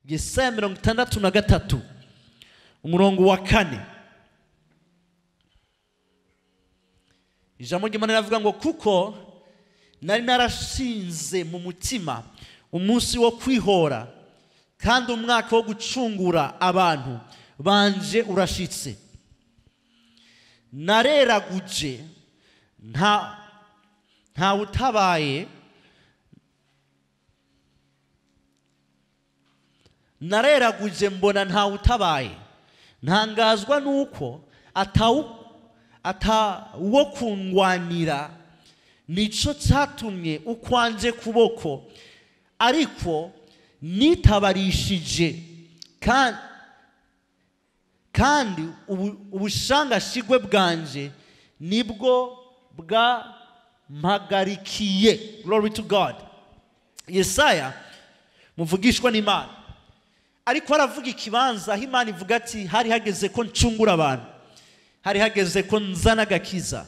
Yesaya 63 umurongo wa 4. Ijambo ry'Imana riravuga ngo kuko nari narashinze mu mutima umunsi wo kwihora kandi umwaka wo gucungura abantu banje urashitse. Nareraguje nta utabaye, nareraguje mbona nta utabaye, ntangazwa nuko atawo kungwanira, nico cyatumye ukwanje kuboko, ariko nitabarishije kandi ubushangashigwe bwanje nibwo bwampagarikiye. Glory to God. Yesaya muvugishwa n'Imana, ariko aravuga ikibanza aho Imana ivuga ati hari hageze ko ncungura abantu, hari hageze ko nzana agakiza,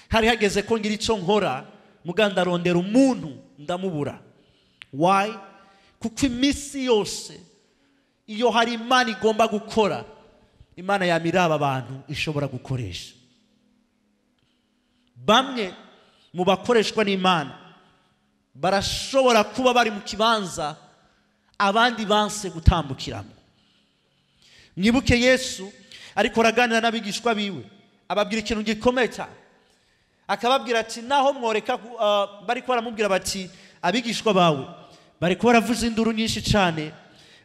hari hageze ko ngira icyo nkora, muganda rondera umuntu ndamubura. Why? Kuko iminsi yose iyo hari Imana igomba gukora, Imana yamiraba abantu ishobora gukoresha. Bamwe mu bakoreshwa n'Imana barashobora kuba bari mu kibanza abandi banse gutambukiramo. Mwibuke Yesu ariko araganira n'abigishwa biwe, ababwira ikintu gikomeye cyane. Akababwira ati naho mworeka, bariko baramubwira bati abigishwa bawe bariko baravuza induru nyinshi cyane,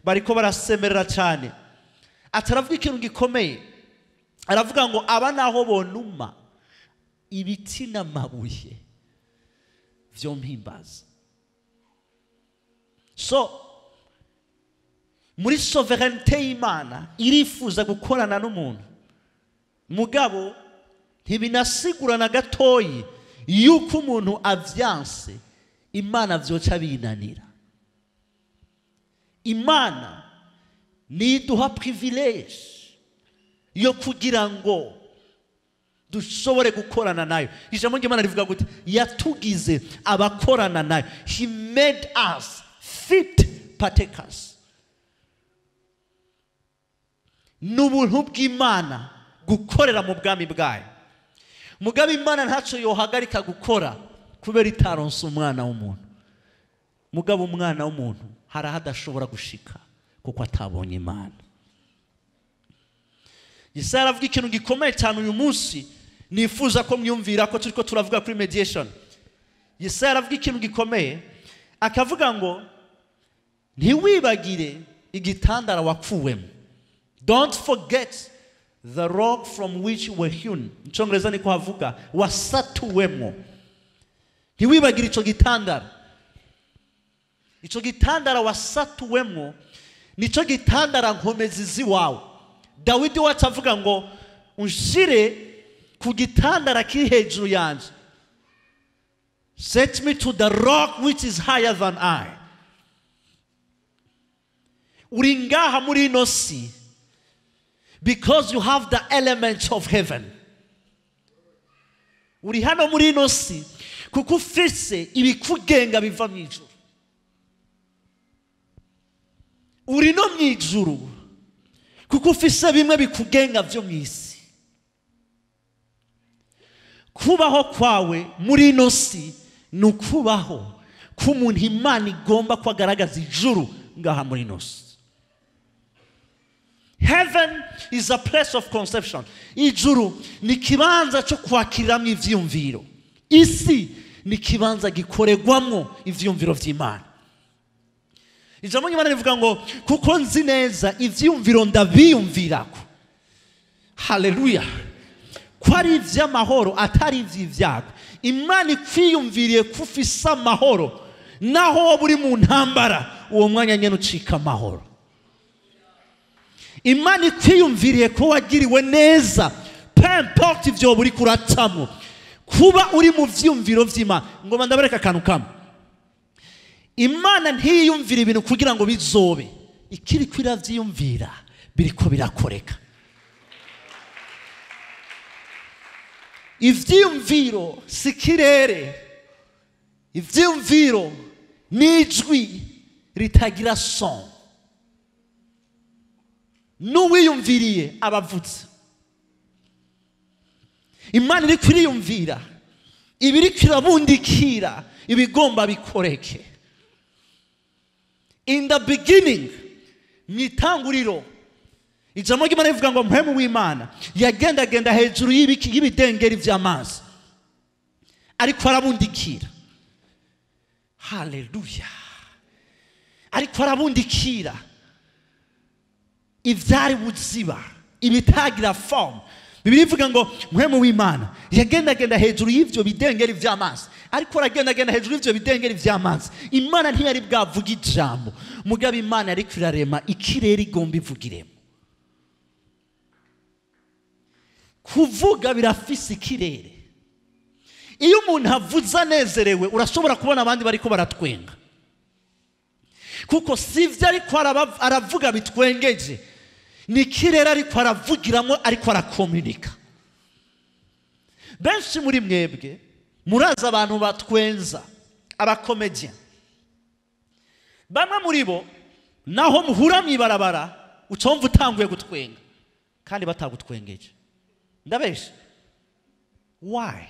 bariko barasemerera cyane. Ataravuga ikintu gikomeye, aravuga ngo aba naho bonuma ibiti n'amabuye vyo mpimbaza. So muri sovereignty y'Imana irifuza gukorana n'umuntu, mugabo ntibinasigurana gatoyi yuko umuntu avyanse Imana vyoca binanira. Imana niduha privilege yo kugira ngo dushobore gukorana nayo. Ijambo ry'Imana rivuga gute? Yatugize abakorana nayo. He made us fit partakers. N'ubuntu bw'Imana gukorera mu bwami bwayo. Mugabe Imana ntaco yohagarika gukora kubera itaronse umwana w'umuntu. Mugabe umwana w'umuntu hari aho adashobora gushika kuko atabonye Imana. Yesaya aravuga ikintu gikomeye cyane uyu munsi nifuza ko mwiyumvira ko turiko turavuga kuri mediation. Yesaya aravuga ikintu gikomeye, akavuga ngo ntiwibagire igitandara wakuwemo. Don't forget the rock from which you were hewn. Mu Cyongereza niko havuga wasatuwemo. Ntiwibagire ico gitandara. Ico gitandara wasatuwemo nico gitandara nkomezi ziwawe. Dawidi wacu avuga ngo unshire ku gitandara kiri hejuru yanje. Set me to the rock which is higher than I. Uri ngaha muri ino si because you have the elements of heaven. Uri hano muri ino si kuko ufise ibikugenga biva mu ijuru. Uri no mu ijuru kuko ufise bimwe bikugenga vyo mu isi. Kubaho kwawe muri ino si ni ukubaho k'umuntu Imana igomba ko agaragaza ijuru ngaha muri ino si. Heaven is a place of conception. Ijuru ni kibanza cyo kwakiramwo ivyiyumviro. Isi ni kibanza gikoregwamwo ivyiyumviro vy'Imana. Ijambo ry'Imana rivuga ngo kuko nzi neza ivyiyumviro ndabiyumvirako. Haleluya. Ko ari ivy'amahoro atari ivy'ivyago. Imana ikwiyumviriye ko ufise amahoro, naho woba uri mu ntambara uwo mwanya nyene ucika amahoro. Imana ikwiyumviriye ko wagiriwe neza, peu importe ivyo woba uriko uracamwo, kuba uri mu vyiyumviro vy'Imana. Ngoma ndabereka akantu kamwe. Imana ntiyiyumvira ibintu kugira ngo bizobe, ikiriko iravyiyumvira biriko birakoreka. Ivyiyumviro si kirere, ivyiyumviro ni ijwi ritagira son. N'uwiyumviriye abavutse. Imana iri kwiyumvira, ibiri kirabundikira ibigomba bikoreke. In the beginning, mwitanguriro, ijambo ry'Imana rivuga ngo mpwemu w'Imana yagendagenda hejuru y'ibidengeri vy'amazi, ariko arabundikira. Haleluya. Ariko arabundikira ivyari buziba, ibitagira form. Bibiliya ivuga ngo mpwemu w'Imana yagendagenda hejuru y'ivyo bidengeri vy'amazi, ariko aragendagenda hejuru y'ivyo bidengeri vy'amazi. Imana ntiyari bwavuga ijambo, mugabo Imana yariko irarema ikirere igomba ivugiremo. Kuvuga birafise ikirere. Iyo umuntu avuze anezerewe, urashobora kubona abandi bariko baratwenga, kuko sivyo ariko aravuga bitwengeje, ni ikirere ariko aravugiramo, ariko arakomunika. Benshi muri mwebwe murazi abantu batwenza, abakomedian. Bamwe muri bo naho muhura mwibarabara ucomva utanguye gutwenga kandi batagutwengeje. Ndabesha? Why?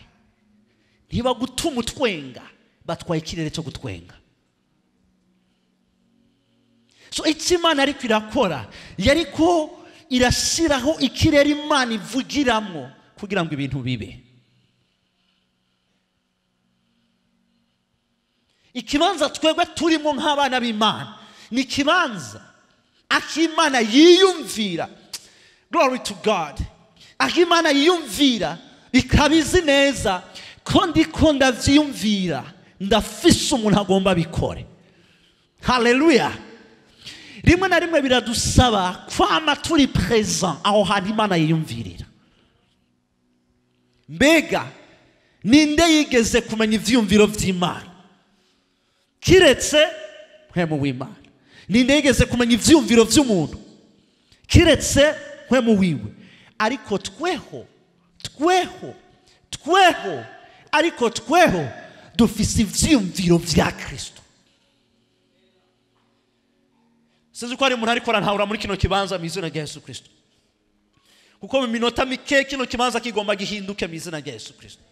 Ntibagutuma utwenga, batwaye ikirere cyo gutwenga. So icyo Imana ariko irakora, yariko irashiraho ikirere Imana ivugiramo kugira ngo ibintu bibe. Ikibanza twebwe turimo nk'abana b'Imana ni ikibanza ak'Imana yiyumvira. Glory to God. Ak'Imana yiyumvira ikabizi neza ko ndiko ndavyiyumvira, ndafise umuntu agomba bikore. Haleluya. Rimwe na rimwe biradusaba kwama turi present aho hantu Imana yiyumvirira. Mbega ninde yigeze kumenya ivyiyumviro vy'Imana kiretse mpwemu w'Imana? Ninde yigeze kumenya ivyiyumviro vy'umuntu kiretse mpwemu wiwe? Ariko tweho, tweho, tweho, ariko tweho dufise ivyiyumviro vya Kristo. Sinzi ko hari umuntu ariko arantahura muri kino kibanza mu izina rya Yesu Kristo, kuko mu minota mike kino kibanza kigomba gihinduke mu izina rya Yesu Kristo.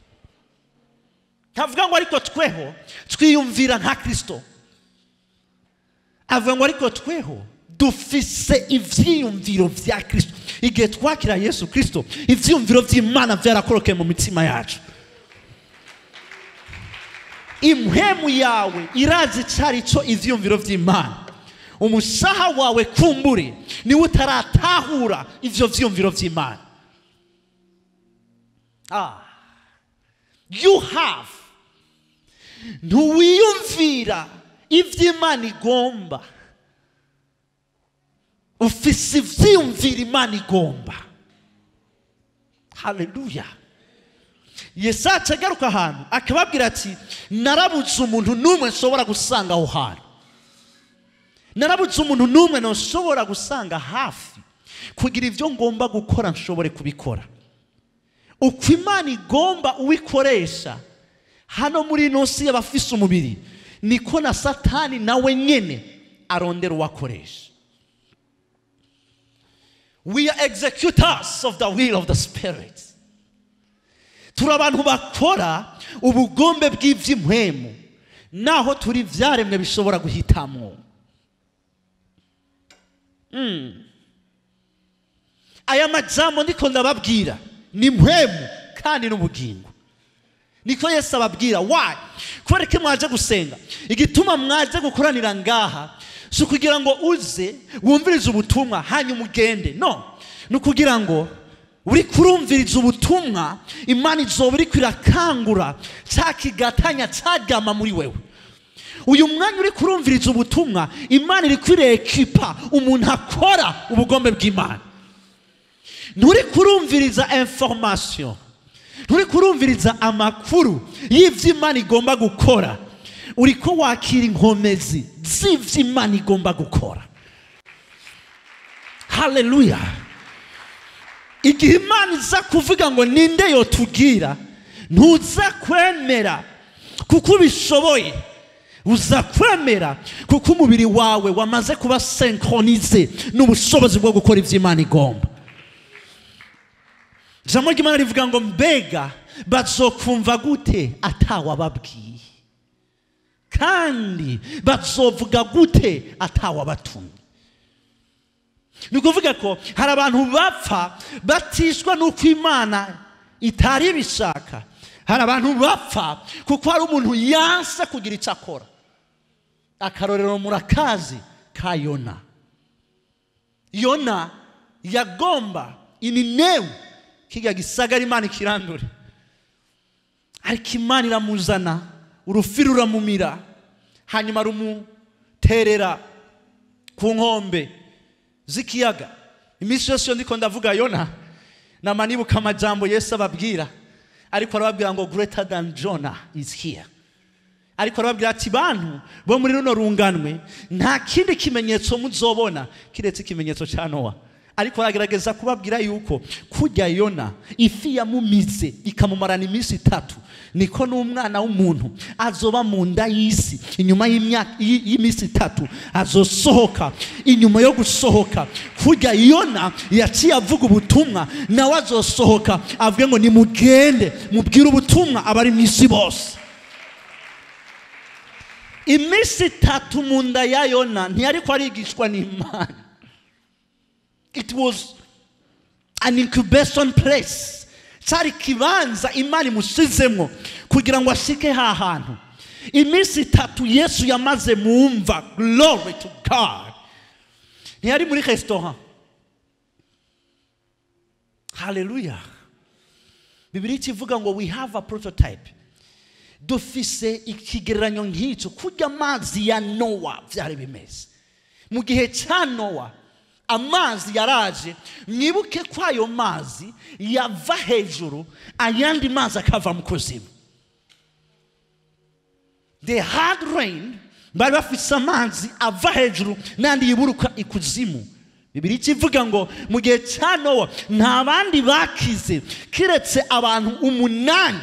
Ntavuga ngo ariko tweho twiyumvira nka Kristo, avuga ngo ariko tweho dufise ivyiyumviro vya Kristo. Igihe twakira Yesu Kristo, ivyiyumviro vy'Imana vyarakorokeye mu mitima yacu. Impwemu yawe irazi icari co ivyiyumviro vy'Imana. Umushaha wawe kumbure niwe utaratahura ivyo vyiyumviro vy'Imana. You have. Ntuwiyumvira ivy'Imana igomba, ufise ivyiyumviro Imana igomba. Haleluya. Yesu agaruka ahantu akababwira ati narabuze umuntu n'umwe nshobora gusanga aho hantu, narabuze umuntu n'umwe nshobora gusanga hafi kugira ivyo ngomba gukora nshobore kubikora. Uko Imana igomba uwikoresha hano muri ino si y'abafise umubiri, niko na Satani nawe nyene arondera uwakoresha. We are executors of the will of the Spirit. Turi abantu bakora ubugombe bw'ivy'impwemu, naho turi vyaremwe bishobora guhitamwo. Aya majambo ndiko ndababwira ni mpwemu kandi n'ubugingo. Niko Yesu ababwira. Why? Kubera ko mwaje gusenga, igituma mwaje gukoranira ngaha si ukugira ngo uze wumvirize ubutumwa hanyuma ugende. No, ni ukugira ngo uri kurumviriza ubutumwa, Imana izoba iriko irakangura ca kigatanya caryama muri wewe. Uyu mwanya uri kurumviriza ubutumwa, Imana iriko irekipa umuntu akora ubugombe bw'Imana. Nturi kurumviriza information, nturi kurumviriza amakuru y'ivy'Imana igomba gukora, uriko wakira inkomezi z'ivy'Imana igomba gukora. Haleluya. Igihe Imana iza kuvuga ngo ninde yotubwira, ntuza kwemera kuko ubishoboye. Uza kwemera kuko umubiri wawe wamaze kuba synchronisé n'ubushobozi bwo gukora ivyo Imana igomba. Ijambo ry'Imana rivuga ngo mbega bazokumva gute atawababwiye, kandi bazovuga gute atawabatumye. Ni ukuvuga ko hari abantu bapfa batishwa n'uko Imana itari ibishaka. Hari abantu bapfa kuko hari umuntu yanse kugira icyo akora. Akarorero murakazi ka Yona. Yona yagomba Ininewe kijya gisagara Imana ikirandure, ariko Imana iramuzana, urufi ruramumira, hanyuma rumuterera ku nkombe z'ikiyaga. Iminsi yose ndiko ndavuga Yona, nama nibuka amajambo Yesu ababwira, ariko arababwira ngo greater than Jonah is here. Ariko arababwira ati bantu bo muri runo runganwe nta kindi kimenyetso muzobona kiretse ikimenyetso cya Nowa. Ariko aragerageza kubabwira yuko kujya Yona ifi yamumize ikamumarana iminsi 3, niko n'umwana w'umuntu azoba mu nda y'isi inyuma y'iminsi 3 azosohoka. Inyuma yo gusohoka kujya Yona yaciye avuga ubutumwa, nawe azosohoka avuge ngo nimugende mubwire ubutumwa abari mu isi bose. Iminsi 3 mu nda ya Yona ntiyariko arigishwa n'Imana. It was an incubation place. Cyari kibanza Imana imusizemwo kugira ngo ashike ha hantu. Iminsi 3 Yesu yamaze mu mva. Glory to God. Ntiyari muri restaurant. Hallelujah. Bibiliya ivuga ngo we have a prototype. Dufise ikigereranyo nk'icyo kurya amazi ya Nowa byari bimeze. Mu gihe cya Nowa amazi yaraje, mwibuke ko ayo mazi yava hejuru ayandi mazi akava mu kuzimu. The hard rain, bari bafise amazi ava hejuru n'andi yiburuka ikuzimu. Bibiliya ivuga ngo mu gihe cya Nowa nta bandi bakize kiretse abantu 8.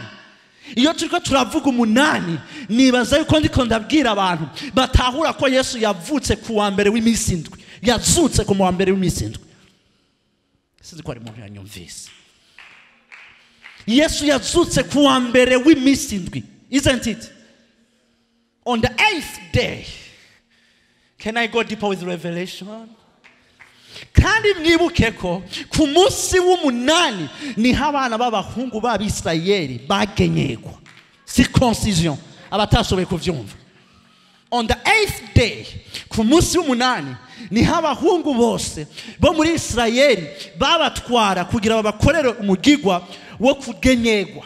Iyo turiko turavuga 8, nibaza yuko ndiko ndabwira abantu batahura ko Yesu yavutse ku wa mbere w'iminsi 7. Yazutse ku wa mbere w'iminsi 7. Sinzi ko ari umuntu yanyumvise. Yesu yazutse ku wa mbere w'iminsi 7. Isn't it? On the 8th day. Can I go deeper with revelation? Kandi mwibuke ko ku munsi w'umunani niho abana b'abahungu b'Abisirayeli bagenyegwa, circoncision, abatashoboye kuvyumva. On the 8th day, ku munsi w'umunani niho abahungu bose bo muri Isirayeli babatwara kugira babakorere umugigwa wo kugenyegwa.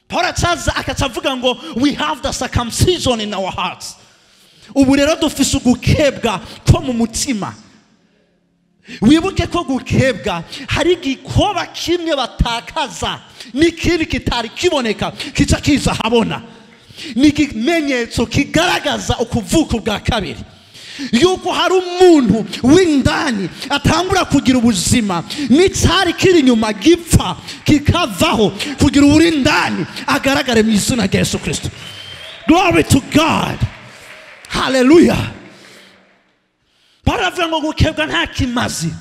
Paul acaza akacavuga ngo we have the circumcision in our hearts. Ubu rero dufise ugukebwa ko mu mutima. Wibuke ko gukebwa hari igikoba kimwe batakaza n'ikindi kitari kiboneka kica kiza habona. Ni ikimenyetso kigaragaza ukuvuka bwa kabiri, yuko hari umuntu w'indani atangura kugira ubuzima n'icyari kiri inyuma gipfa kikavaho kugira uri indani agaragare mu izina rya Yesu Kristo. Glory to God. Hallelujah. Baravuga ngo gukebwa nta kimazi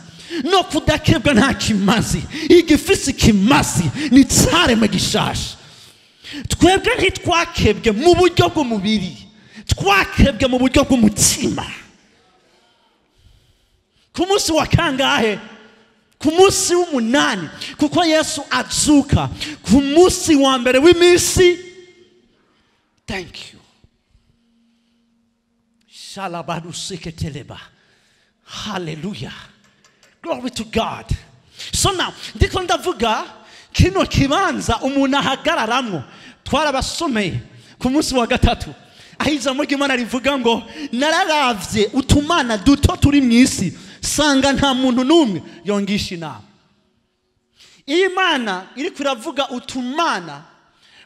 no kudakebwa nta kimazi. Igifisi kimazi ni cyaremwe gishasha. Twebwe ntitwakebwe mu buryo bw'umubiri, twakebwe mu buryo bw'umutima. Ku munsi wa kangahe? Ku munsi w'umunani, kuko Yesu azuka ku munsi wa mbere w'iminsi. Thank you. Shalabaduseketeleba. Hallelujah. Glory to God. So now, ndiko ndavuga kino kibanza umuntu ahagararamwo twarabasomeye ku munsi wa 3, aho ijambo ry'Imana rivuga ngo nararavye utumana duto turi mu isi sanga nta muntu n'umwe yongisha inama. Iyi Imana iriko iravuga utumana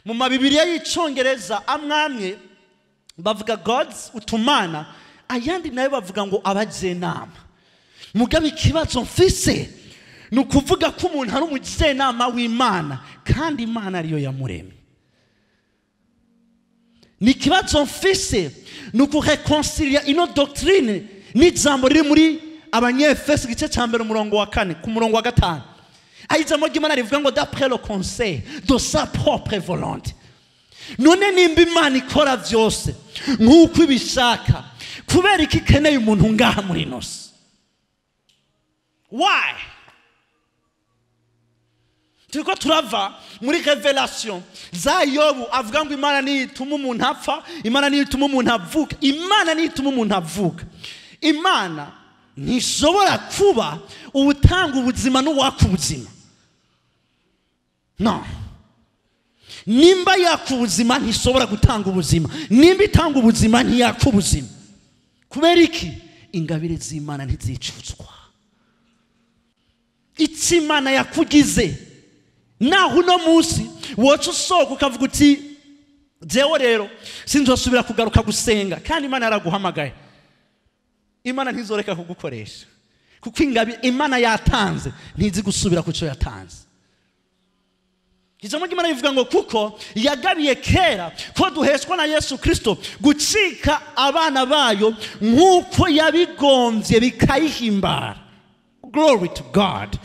mu mabibiriya y'Icongereza amwamwe bavuga gods utumana, ayandi nayo bavuga ngo abajenama. Mugabe ikibazo mfise ni ukuvuga ko umuntu ari umujenama w'Imana kandi Imana ariyo yamuremye. Ni ikibazo mfise, ni ukurekonsilia ino doctrine n'ijambo riri muri Abanyefeso igice cya 1 umurongo wa 4 ku murongo wa 5. Aho ijambo ry'Imana rivuga ngo d'après le conseil de sa propre volonté. None nimba Imana ikora vyose nk'uko ibishaka, kubera iki ikeneye umuntu ngaha muri ino si? Why? Turiko turava muri revelation za Yobu avuga ngo Imana niyo ituma umuntu apfa, Imana niyo ituma umuntu avuka, Imana niyo ituma umuntu avuka. Imana ntishobora kuba uwutanga ubuzima n'uwaka ubuzima. No. Nimba yaka ubuzima ntishobora gutanga ubuzima, nimba itanga ubuzima ntiyaka ubuzima. Kubera iki? Ingabire z'Imana ntizicuzwa. Icyo Imana yakugize, naho uno munsi woca usohoka ukavuga uti jewe rero sinzosubira kugaruka gusenga, kandi Imana yaraguhamagaye, Imana ntizoreka kugukoresha, kuko ingabire Imana yatanze ntizi gusubira ku cyo yatanze. Ijambo ry'Imana rivuga ngo kuko yagabiye kera ko duheshwa na Yesu Kristo gucika abana bayo nk'uko yabigombye bikayihimbara. Glory to God.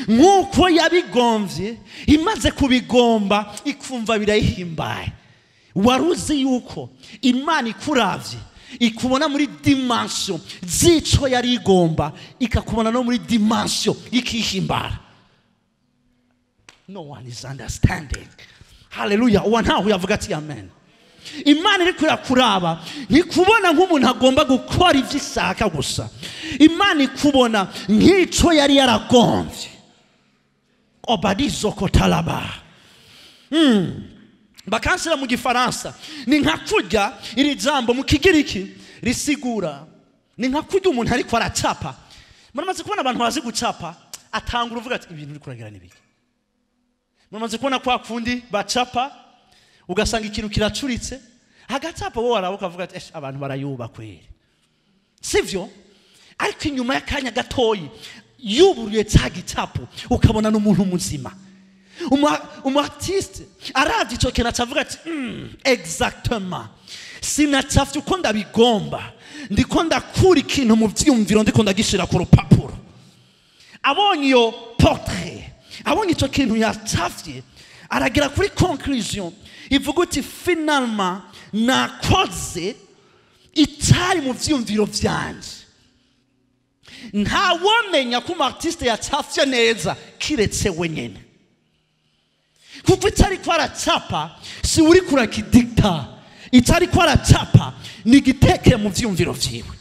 Nk'uko yabigombye, imaze kubigomba ikumva birayihimbaye. Waruzi yuko Imana ikuravye ikubona muri dimension z'ico yari igomba, ikakubona no muri dimension ikihimbara. No one is understanding. Hallelujah. Uwa ntaho yavuga ati amen. Imana iri kurakuraba ntikubona nk'umuntu agomba gukora ivyo ishaka gusa. Imana ikubona nk'ico yari yaragombye. Obadizo kotalaba. Bakansira mu Gifaransa ni nka kurya iri jambo mu Kigiriki risigura ni nka kurya umuntu ariko aracapa. Muramaze kubona abantu bazi gucapa, atangura uvuga ati ibintu uri kuragira ni biki. Muramaze kubona kwa kundi bacapa ugasanga ikintu kiracuritse, agacapa wowe waraba ukavuga ati abantu barayuba kweri, sivyo? Ariko inyuma y'akanya gatoyi yuburuye cya gicapo ukabona n'umuntu muzima. Umu artiste aravye ico kintu acavuga ati exactement, sinacafye uko ndabigomba, ndiko ndakura ikintu mu vyiyumviro, ndiko ndagishira ku rupapuro. Abonye iyo portrait, abonye ico kintu yacafye, aragera kuri conclusion ivuga uti finalement nakoze itari mu vyiyumviro vyanje. Ntawomenya ko umu artiste yacafye neza kiretse wenyene, kuko itari ko aracapa si uri kurakidikta, itari ko aracapa ni igiteke mu vyiyumviro vyiwe.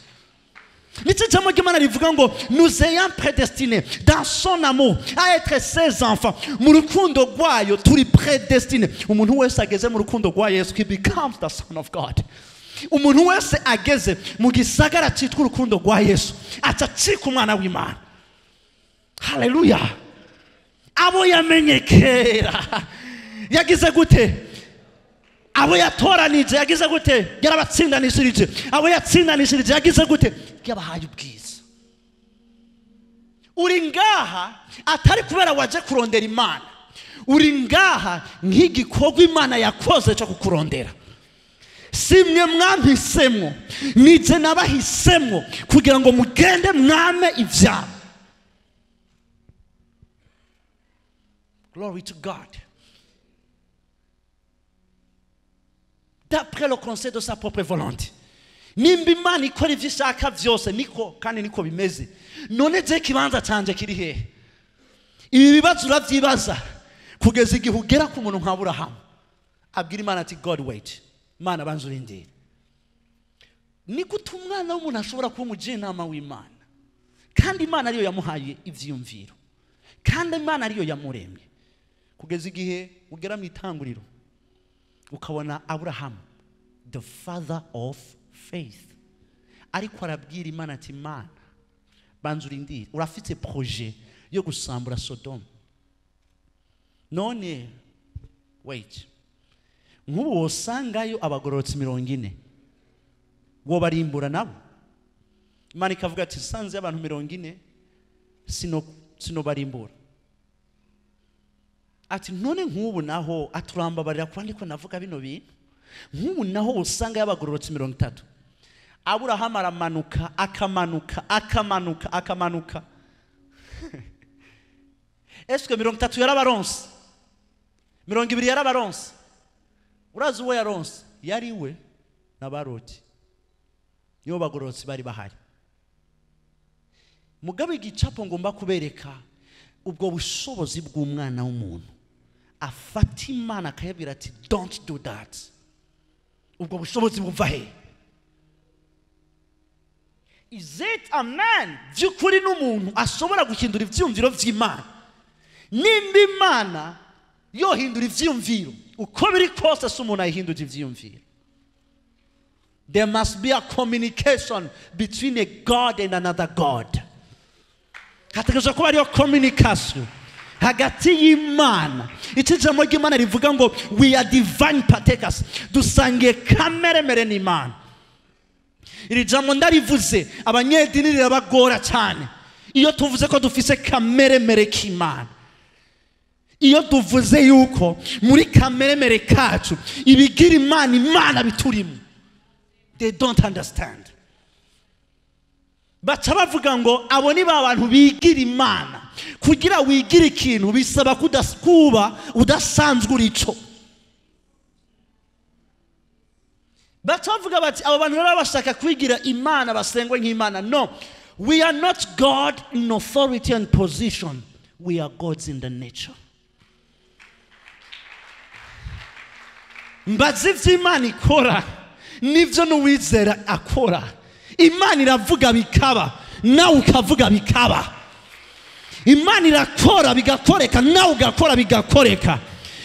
Nicyo jambo ry'Imana rivuga ngo nous ayant prédestinés dans son amour à être ses enfants. Mu rukundo rwayo turi prédestinés. Umuntu wese ageze mu rukundo rwa Yesu, he becomes the son of God. Umuntu wese ageze mu gisagara cyitwa urukundo rwa Yesu aca acika umwana w'Imana. Haleluya. Abo yamenye kera yagize gute? Abo yatoranije yagize gute? Yarabatsindanishirije. Abo yatsindanishirije yagize gute? Yabahaye ubwiza. Uri ngaha atari kubera waje kurondera Imana, uri ngaha nk'igikorwa Imana yakoze cyo kukurondera. Simwe mwampisemwo, nije nabahisemwo kugira ngo mugende mwame ivyabo. Glory to God. D'après le conseil de sa propre volonté. Nimba Imana ikora ivyo ishaka vyose, niko kandi niko bimeze. None je kibanza canje kiri hehe? Ibi bibazo uravyibaza kugeza igihe ugera ku muntu nka Aburahamu abwira Imana ati God wait, Imana banza urindire. Ni gute umwana w'umuntu ashobora kuba umujyanama w'Imana kandi Imana ariyo yamuhaye ivyiyumviro, kandi Imana ariyo yamuremye? Kugeza igihe ugera mu itanguriro ukabona Abraham, the father of faith, ariko arabwira Imana ati Imana banza urindire, urafite projet yo gusambura Sodome. None wait, nk'ubu wosangayo abagororotsi 40 wobarimbura nabo? Imana ikavuga ati sanze abantu 40 sinobarimbura. Ati none nk'ubu naho aturambabarira kuba ndiko navuga bino bintu, Nk'ubu naho usanga y'abagororotsi 30, Aburahamu aramanuka, akamanuka, akamanuka, akamanuka. Eske 30 yarabaronse? 20 yarabaronse? Urazi uwo yaronse? Yari we n'abaroti, nibo bagororotsi bari bahari. Mugabe igicapo ngomba kubereka ubwo bushobozi bw'umwana w'umuntu afata Imana akayabwira ati don't do that. Ubwo bushobozi buva he? Is it a man by'ukuri n'umuntu ashobora guhindura ivyumviro vy'Imana? Nimba Imana yohindura ivyumviro, uko biri kose si umuntu ayihindura ivyumviro. There must be a communication between a God and another God. Hategerezwa kuba hariyo communication hagati y'Imana. Icyo ijambo ry'Imana rivuga ngo we are divine partakers, dusangiye kameremere n'Imana. Iri jambo ndarivuze abanyedini rirabagora cyane. Iyo tuvuze ko dufise kameremere k'Imana, iyo tuvuze yuko muri kameremere kacu ibigira Imana Imana biturimo, they don't understand. Baca bavuga ngo abo ni ba bantu bigira Imana. Kugira wigire ikintu bisaba kuba udasanzwe urico. Baca bavuga bati abo bantu rero bashaka kwigira Imana basengwe nk'Imana. No, we are not God in authority and position, we are gods in the nature. Mbazi ivy'Imana ikora nivyo n'uwizera akora. Imana iravuga bikaba, nawe ukavuga bikaba. Imana irakora bigakoreka, nawe ugakora bigakoreka.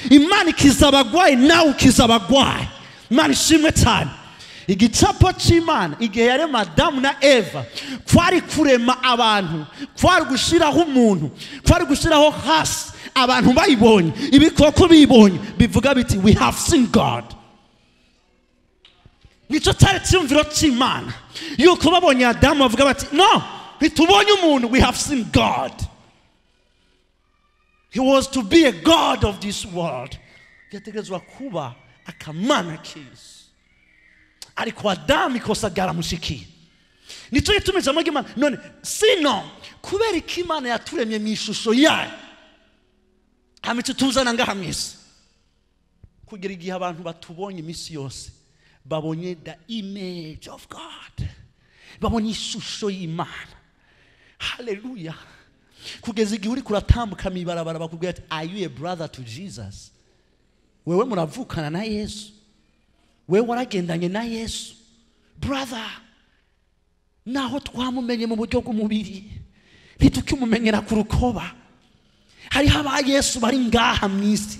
Imana ikiza abagwayi, nawe ukiza abagwayi. Imana ishimwe cyane. Igicapo c'Imana igihe yarema Adamu na Eva kwari kurema abantu, kwari gushiraho umuntu, kwari gushiraho hasi abantu bayibonye, ibikoko bibonye, bivuga biti we have seen God. Nico cyari cyumviro c'Imana yuko babonye Adamu bavuga bati no, ntitubonye umuntu, we have seen God. He was to be a God of this world. Yategerezwa kuba akamana k'isi. Ariko Adamu ikosa ryaramushikiye. Nico gituma ijambo ry'Imana none sino kubera ko Imana yaturemye mu ishusho yayo, hama tuzana ngaha mw'isi kugira igihe abantu batubonye iminsi yose babonye the image of God, babonye ishusho y'Imana. Hallelujah. Kugeza igihe uri kuratambuka mw'ibarabara bakubwira ati are you a brother to Jesus? Wewe muravukana na Yesu, wewe waragendanye na Yesu. Brother, naho twamumenye mu buryo bw'umubiri ntitukimumenyera ku rukoba. Hariho aba Yesu bari ngaha mw'isi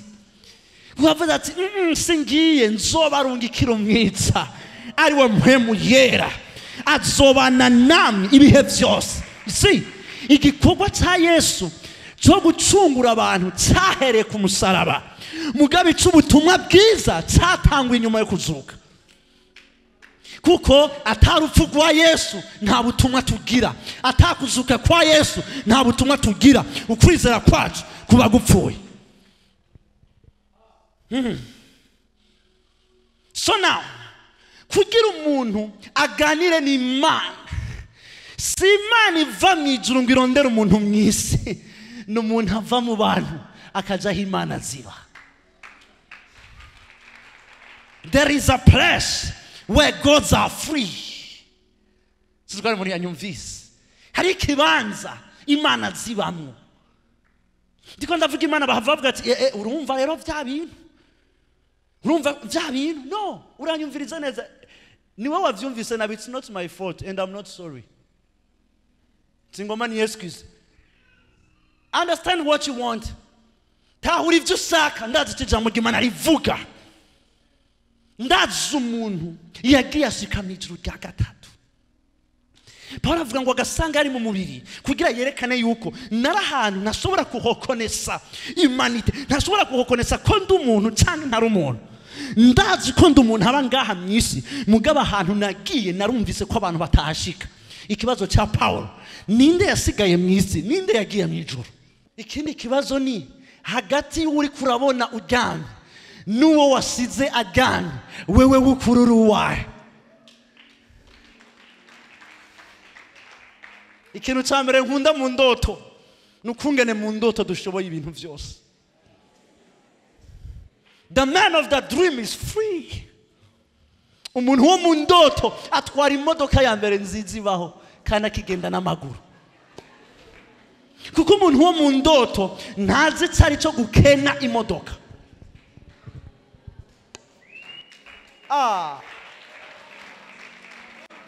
bavuze ati singiye nzobarungikira umwiza ari we mpwemu yera azobana namwe ibihe byose. Si igikorwa cya Yesu cyo gucungura abantu cyahereye ku musaraba, mugabe cy'ubutumwa bwiza cyatangwa inyuma yo kuzuka. Kuko atarupfu rwa Yesu nta butumwa tugira, atakuzuka kwa Yesu nta butumwa tugira, ukwizera kwacu kuba gupfuye. So now, kugira umuntu aganire n'Imana, si Imana iva mu ijuru ngo irondere umuntu mu isi, ni umuntu ava mu bantu akaja aho Imana ziba. There is a place where gods are free. Sizikora muri yanyumvise. Hari ikibanza Imana zibamwo. Ndiko ndavuga Imana bavuga ati urumva rero vya bintu, urumva vya bintu. No, uranyumviriza neza. Ni wowe wavyumvise nabi, it's not my fault and I'm not sorry. Singoma ni excuse. Understand what you want. Tahura ivyo ushaka. Ndazi icyo ijambo ry'Imana rivuga. Ndazi umuntu yagiye ashika mu ijuru rya gatatu. Pawulo avuga ngo agasanga ari mu mubiri kugira yerekane yuko nari ahantu ntashobora kuhokonesa imanite, ntashobora kuhokonesa ko ndi umuntu cyangwa ntari umuntu. Ndazi ko ndi umuntu aba ngaha mu isi, mugabo ahantu nagiye narumvise ko abantu batahashika. Ikibazo cya Pawulo, ninde yasigaye mu isi, ninde yagiye mu ijuru? Ikindi kibazo ni hagati y'uri kurabona uryamye N'uwo wasize aryamye, wewe w'ukururu uwahe? Ikintu cya mbere nkunda mu ndoto ni ukungene mu ndoto dushoboye ibintu byose. The man of the dream is free. Umuntu wo mu ndoto atwara imodoka ya mbere nziza ibaho kandi akigenda n'amaguru. Kuko umuntu wo mu ndoto ntazi icyo ari cyo gukena imodoka.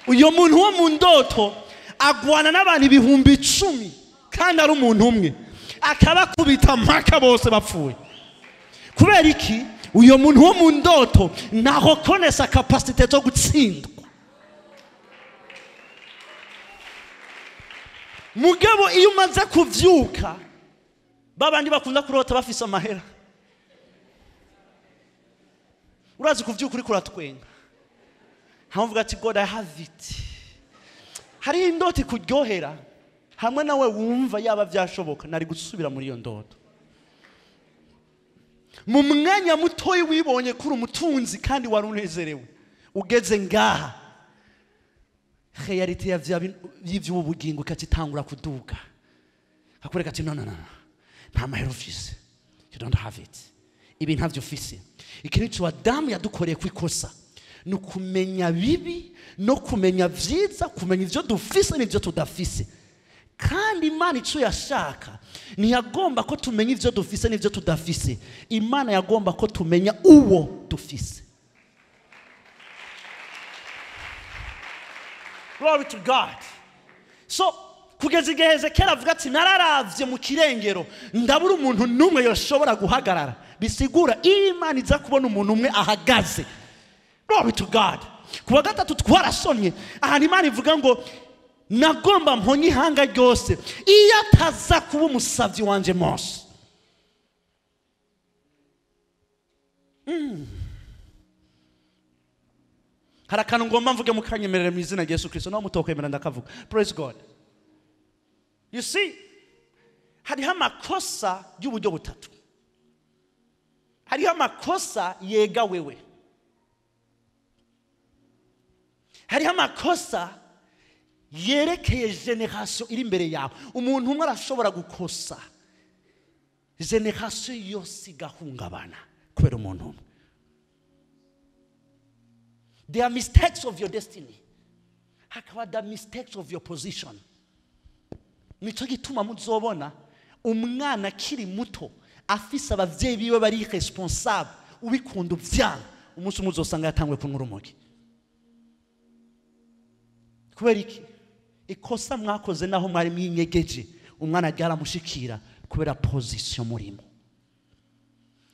Uyo muntu wo mu ndoto agwana n'abantu 10,000 kandi ari umuntu umwe, akabakubita mpaka bose bapfuye. Kubera iki? Uyo muntu wo mu ndoto ntaho konesa capacité zo gutsindwa. Mugabo iyo umaze kuvyuka, babandi bakunda kurota bafise amahera. Urazi kuvyuka uriko uratwenga, havuga ati God I have it. Hari indoto ikuryohera hamwe nawe wumva yaba byashoboka nari gusubira muri iyo ndoto. Mu mwanya mutoyi wibonye kuri umutunzi kandi wari unezerewe, ugeze ngaha reality ya y'ivy'ubugingo ikatitangura kuduga, akwereka ati no no no, nta mahera ufise, you don't have it, ibi ntavyo ufise. Ikintu cyo Adamu yadukoreye kwikosa ni ukumenya bibi no kumenya vyiza, kumenya ivyo dufise n'ivyo tudafise. Kandi Imana ico yashaka ntiyagomba ko tumenya ivyo dufise n'ivyo tudafise. Imana yagomba ko tumenya uwo dufise. Glory to God. So kugeza igihe Ezekiel avuga ati nararavye mu kirengero ndabura umuntu n'umwe yoshobora guhagarara, bisigura Imana iza kubona umuntu umwe ahagaze. Glory to God. Kuwa gatatu twarasomye ahantu Imana ivuga ngo nagomba mponye ihanga ryose iyo ataza kuba umusavyi wanje Mose. Hari akantu ngomba mvuge mukanyemerere mu izina rya Yesu Kristo, naho mutokwemera ndakavuga. Praise God. You see, hariho amakosa y'uburyo butatu. Hariho amakosa yega wewe. Hariho amakosa yerekeye generation iri imbere yawe. Umuntu umwe arashobora gukosa generation yose igahungabana kubera umuntu umwe. There are mistakes of your destiny. Hakaba the mistakes of your position. Nico gituma muzobona umwana akiri muto afise abavyeyi biwe bari responsable, ubikunda uvyanga, umunsi umwe uzosanga yatangwe kunywa urumogi. Kubera iki? Ikosa mwakoze naho mwari mwinyegeje, umwana ryaramushikira kubera position murimo.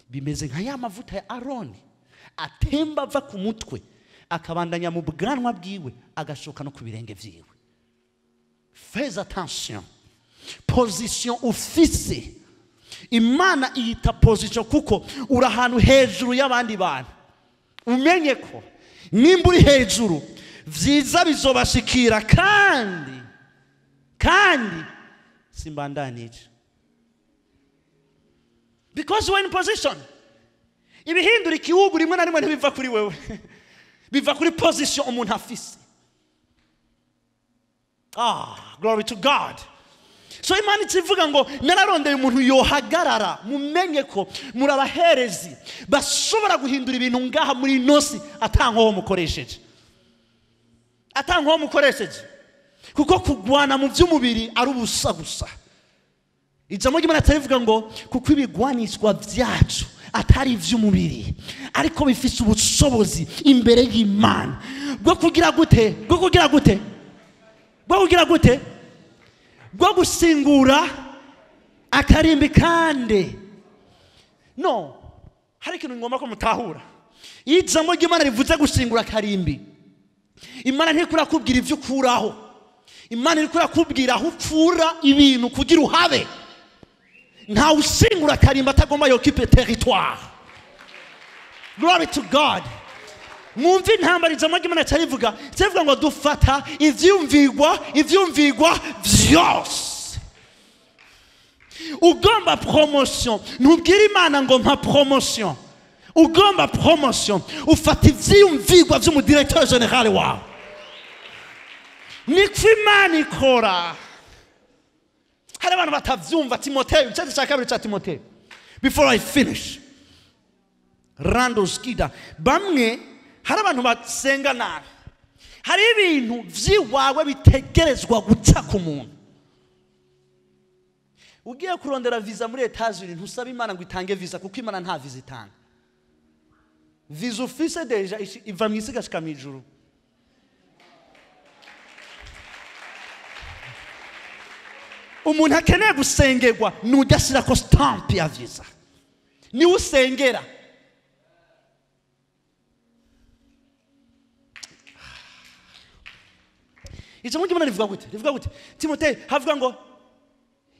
Bimeze nka ya mavuta ya Aroni atemba ava ku mutwe akabandanya mu bwanwa bwiwe agashoka no ku birenge vyiwe. Fais attention. Position ufise, Imana iyita position kuko uri ahantu hejuru y'abandi bantu. Umenye ko nimba uri hejuru vyiza bizobashikira, kandi simbandanije. Because you are in position. Ibihindura igihugu rimwe na rimwe ntibiva kuri wewe, biva kuri position umuntu afise. Glory to God. So Imana ikivuga ngo nararondeye umuntu yohagarara, mumenye ko muri abaherezi bashobora guhindura ibintu ngaha muri nosi atankoho mukoresheje. Atankoho mukoresheje. Kuko kugwana mu by'umubiri ari ubusa gusa. Ijambo ry'Imana rivuga ngo kuko ibigwanishwa byacu atari ivy'umubiri ariko bifise ubushobozi imbere y'Imana bwo kugira gute? Bwo kugira gute? Bwo kugira gute? Bwo gusingura akarimbi kandi. No, hari ikintu ngomba ko mutahura. Ijambo ry'Imana rivuze gusingura akarimbi, Imana ntikura kubwira ivyo ukuraho. Imana irikura kubwira aho upfura ibintu kugira uhabe. Nta usingura akarimbi atagomba yokipe territoire. Glory to God. Mwumve intambara ijambo ry'Imana carivuga, carivuga ngo dufata ivyumvigwa vyose. Ugomba promotion, ntubwire Imana ngo mpa promotion. Ugomba promotion, ufata ivyiyumvirwa vy'umudirecteur general wawe. Niko Imana ikora. Hari abantu batavyumva. Timoteyo, igice cya kabiri cya Timoteyo. Before I finish, randoskida bamwe, hari abantu basenga nabi. Hari ibintu vy'iwawe bitegerezwa guca ku muntu. Ugiye kurondera visa muri Etats-Unis, ntusaba Imana ngo itange visa, kuko Imana nta visa itanga. Visa ufise déjà iva mu isi igashika mu ijuru. Umuntu akeneye gusengerwa nujya ashyirako stamp ya visa, niwe usengera. Ijambo ry'Imana rivuga gute? Rivuga gute? Timoteyo havuga ngo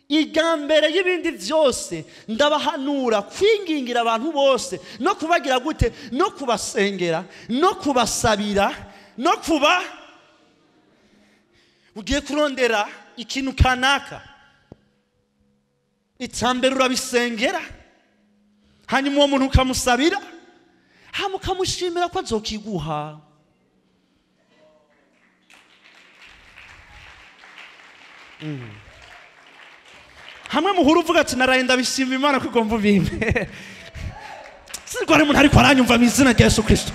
irya mbere y'ibindi byose ndabahanura kwingingira abantu bose, no kubagira gute, no kubasengera, no kubasabira, no kuba. Ugiye kurondera ikintu kanaka, icya mbere urabisengera, hanyuma uwo muntu ukamusabira, hanyuma ukamushimira ko azokiguha. Hamwe muhura uvuga ati naraye ndabishima Imana ko ugomba ubimpe. Sinzi hari umuntu ariko aranyumva mu izina rya Yesu Kirisito.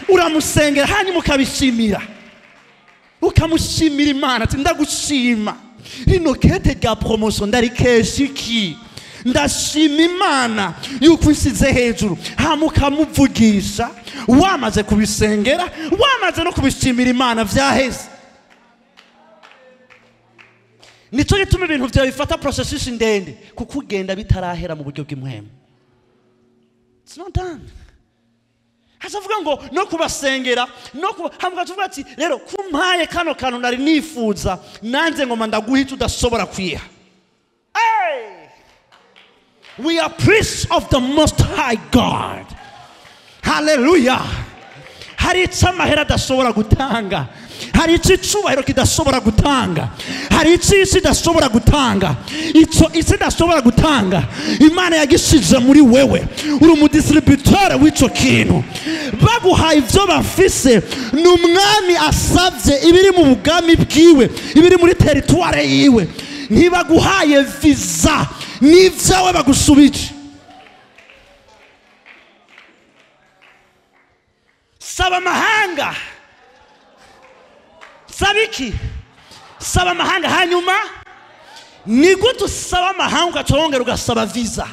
Uramusengera, hanyuma ukabishimira, ukamushimira Imana ati ndagushima, rino kete rya promotion ndarikesha iki? Ndashima Imana yuko usize hejuru. Hama ukamuvugisha wamaze kubisengera, wamaze no kubishimira Imana, vyaheze. Nicyo gituma ibintu byawe bifata processus ndende, kuko ugenda bitarahera mu buryo bw'impwemu. It's not done. Hazavuga ngo no kubasengera no kuba, hambwa tuvuga ati rero kumpaye kano kantu nari nifuza, nanze ngoma ndaguha icyo udashobora kwiha. Hey! We are priests of the Most High God. Hallelujah. Hari icyo amahera adashobora gutanga, hari icyo icubahiro kidashobora gutanga, hari icyo isi idashobora gutanga. Icyo isi idashobora gutanga, Imana yagishize muri wewe. Uri umudistributeur w'icyo kintu. Baguhaye ibyo bafise, ni umwami asabye ibiri mu bwami bwiwe, ibiri muri territoire yiwe. Ntibaguhaye visa, n'ibyawe bagusubije. Saba amahanga. Saba iki? Saba amahanga. Hanyuma ni gute usaba amahanga ugaca ugasaba visa?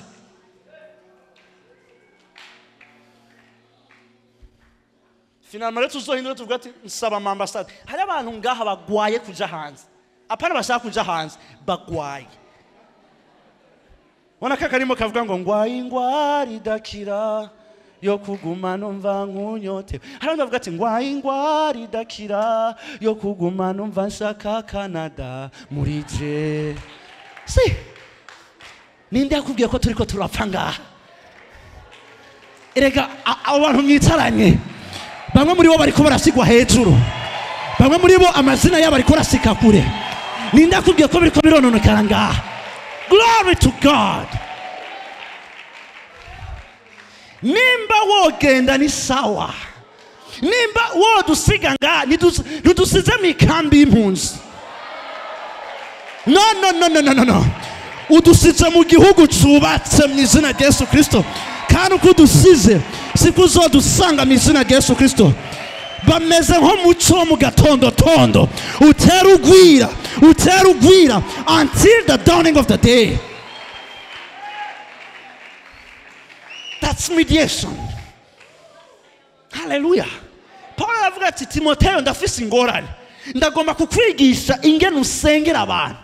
Finalement rero tuzohindura tuvuga ati nsaba amambasade. Hari abantu ngaha bagwaye kuja hanze, apana bashaka kuja hanze, bagwaye. Ubona ka karimo kavuga ngo ngwaye ingwara idakira yo kuguma numva nkunyote. Hari abandi bavuga ati ngwaye ingwara idakira yo kuguma numva nshaka Canada muri je. Si ninde yakubwiye ko turiko turapfa ngaha? Erega abo bantu mwicaranye, bamwe muri bo bariko barasigwa hejuru, bamwe muri bo amazina yabo ariko arasika kure. Ninde yakubwiye ko biriko birononekara ngaha? Glory to God. Nimba wogenda ni sawa, nimba wodusiga ngaha, ntidusize mu ikambi y'impunzi. No, no, no, no, no, no, no. Udusize mu gihugu cubatse mu izina rya Yesu Kristo, kandi uko udusize siko uzodusanga mu izina rya Yesu Kristo. Bameze nko muco wo mu gatondotondo, utera ugwira, utera ugwira until the dawning of the day. That's mediation. Hallelujah. Paul aravuga ati Timoteyo, ndafise ingorane, ndagomba kukwigisha ingene usengera abantu.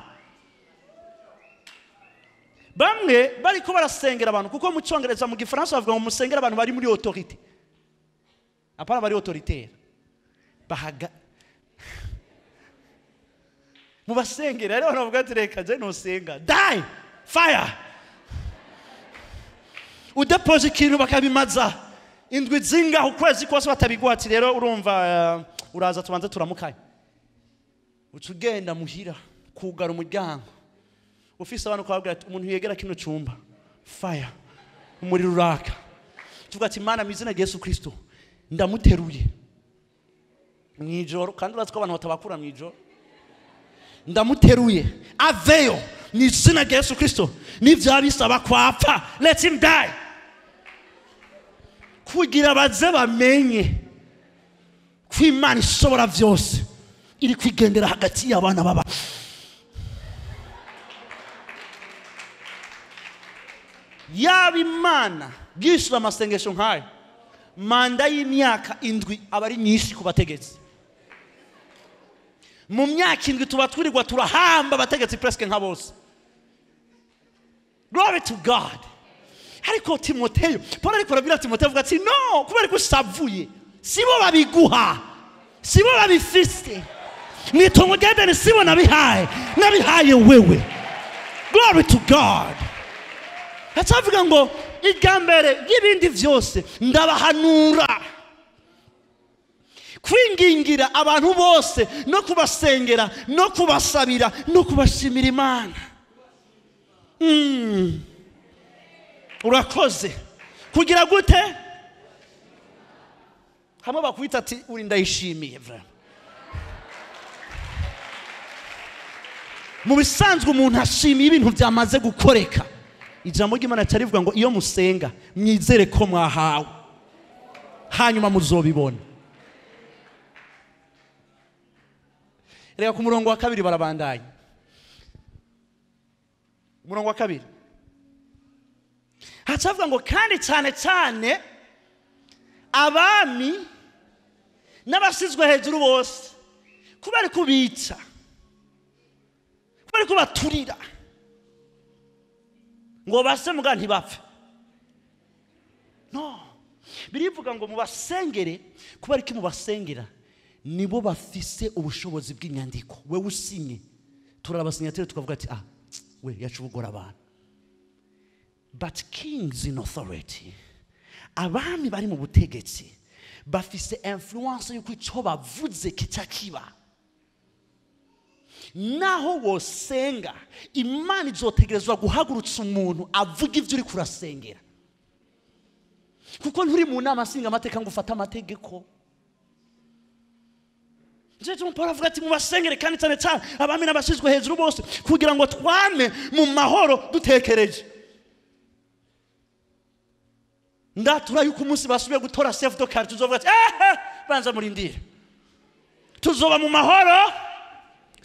Bamwe bariko barasengera abantu, kuko mu Cyongereza, mu Gifaransa bavuga ngo musengera abantu bari muri autorité, apana bari autoritaire. Bahaga mubasengera rero, baravuga ati reka je nusenga, die fire. Udepoje ikintu bakabimaza indwi zingaho, ukwezi kose batabiguha, ati rero urumva, uraza tubanze turamukanye. Uca ugenda muhira kugara umuryango, ufise abantu ukababwira ati umuntu yegera kino cyumba, fire, umuriro uraka. Tuvuga ati Mana mu izina rya Yesu Kristo ndamuteruye mu ijoro, kandi urazi ko abantu batabakura mu ijoro. Ndamuteruye aveyo mu izina rya Yesu Kristo, n'ivyaba bisaba kwapfa, let him die, kugira baze bamenye ko Imana ishobora byose iri kwigendera hagati y'abana baba. Yaba Imana bwishyura amasengesho nk'ayo, manda y'imyaka 7 aba ari myinshi ku bategetsi. Mu myaka 7 tuba twirirwa turahamba abategetsi presque nka bose. Glory to God. Ariko Timoteyo, Paul ariko arabwira Timoteyo avuga ati no, kubera ko usavuye, sibo babiguha, sibo babifise, mwitongo rya Edeni sibo nabihaye, nabihaye wewe. Glory to God. Acavuga ngo irya mbere y'ibindi vyose ndabahanura kwingingira abantu bose no kubasengera no kubasabira no kubashimira Imana. Urakoze kugira gute? Hamwe bakwita ati uri ndayishimiye vraiment. Mu bisanzwe umuntu ashimiye ibintu byamaze gukoreka. Ijambo ry'Imana cyarivuga ngo iyo musenga mwizere ko mwahawe, hanyuma muzobibona. Reka ku murongo wa 2 barabandanya. Umurongo wa 2 hacavuga ngo kandi cyane cyane abami n'abasizwe hejuru bose, kubera kubica, kubera kubaturira, ngo base muga ntibapfe. No, birivuga ngo mubasengere, kubera iki mubasengera? Nibo bafise ubushobozi bw'inyandiko. Wewe usinye, turabasinyatire tukavuga ati ah, we yacubugora abantu. But kings in authority, abami bari mu butegetsi, bafise influence yuko ico bavuze kitakiba. Naho wosenga, Imana izotegerezwa guhagurutsa umuntu avuga ivyo uri kurasengera. Kuko nturi mu nama singa amateka ngo ufate amategeko. Nje Paul avuga ati mubasengere kandi cyane cyane abami n'abashizwe hejuru bose, kugira ngo twame mu mahoro dutekereje. Ndatura yuko umunsi basubiye gutora chef de quartier tuzovuga ati banza murindire, tuzoba mu mahoro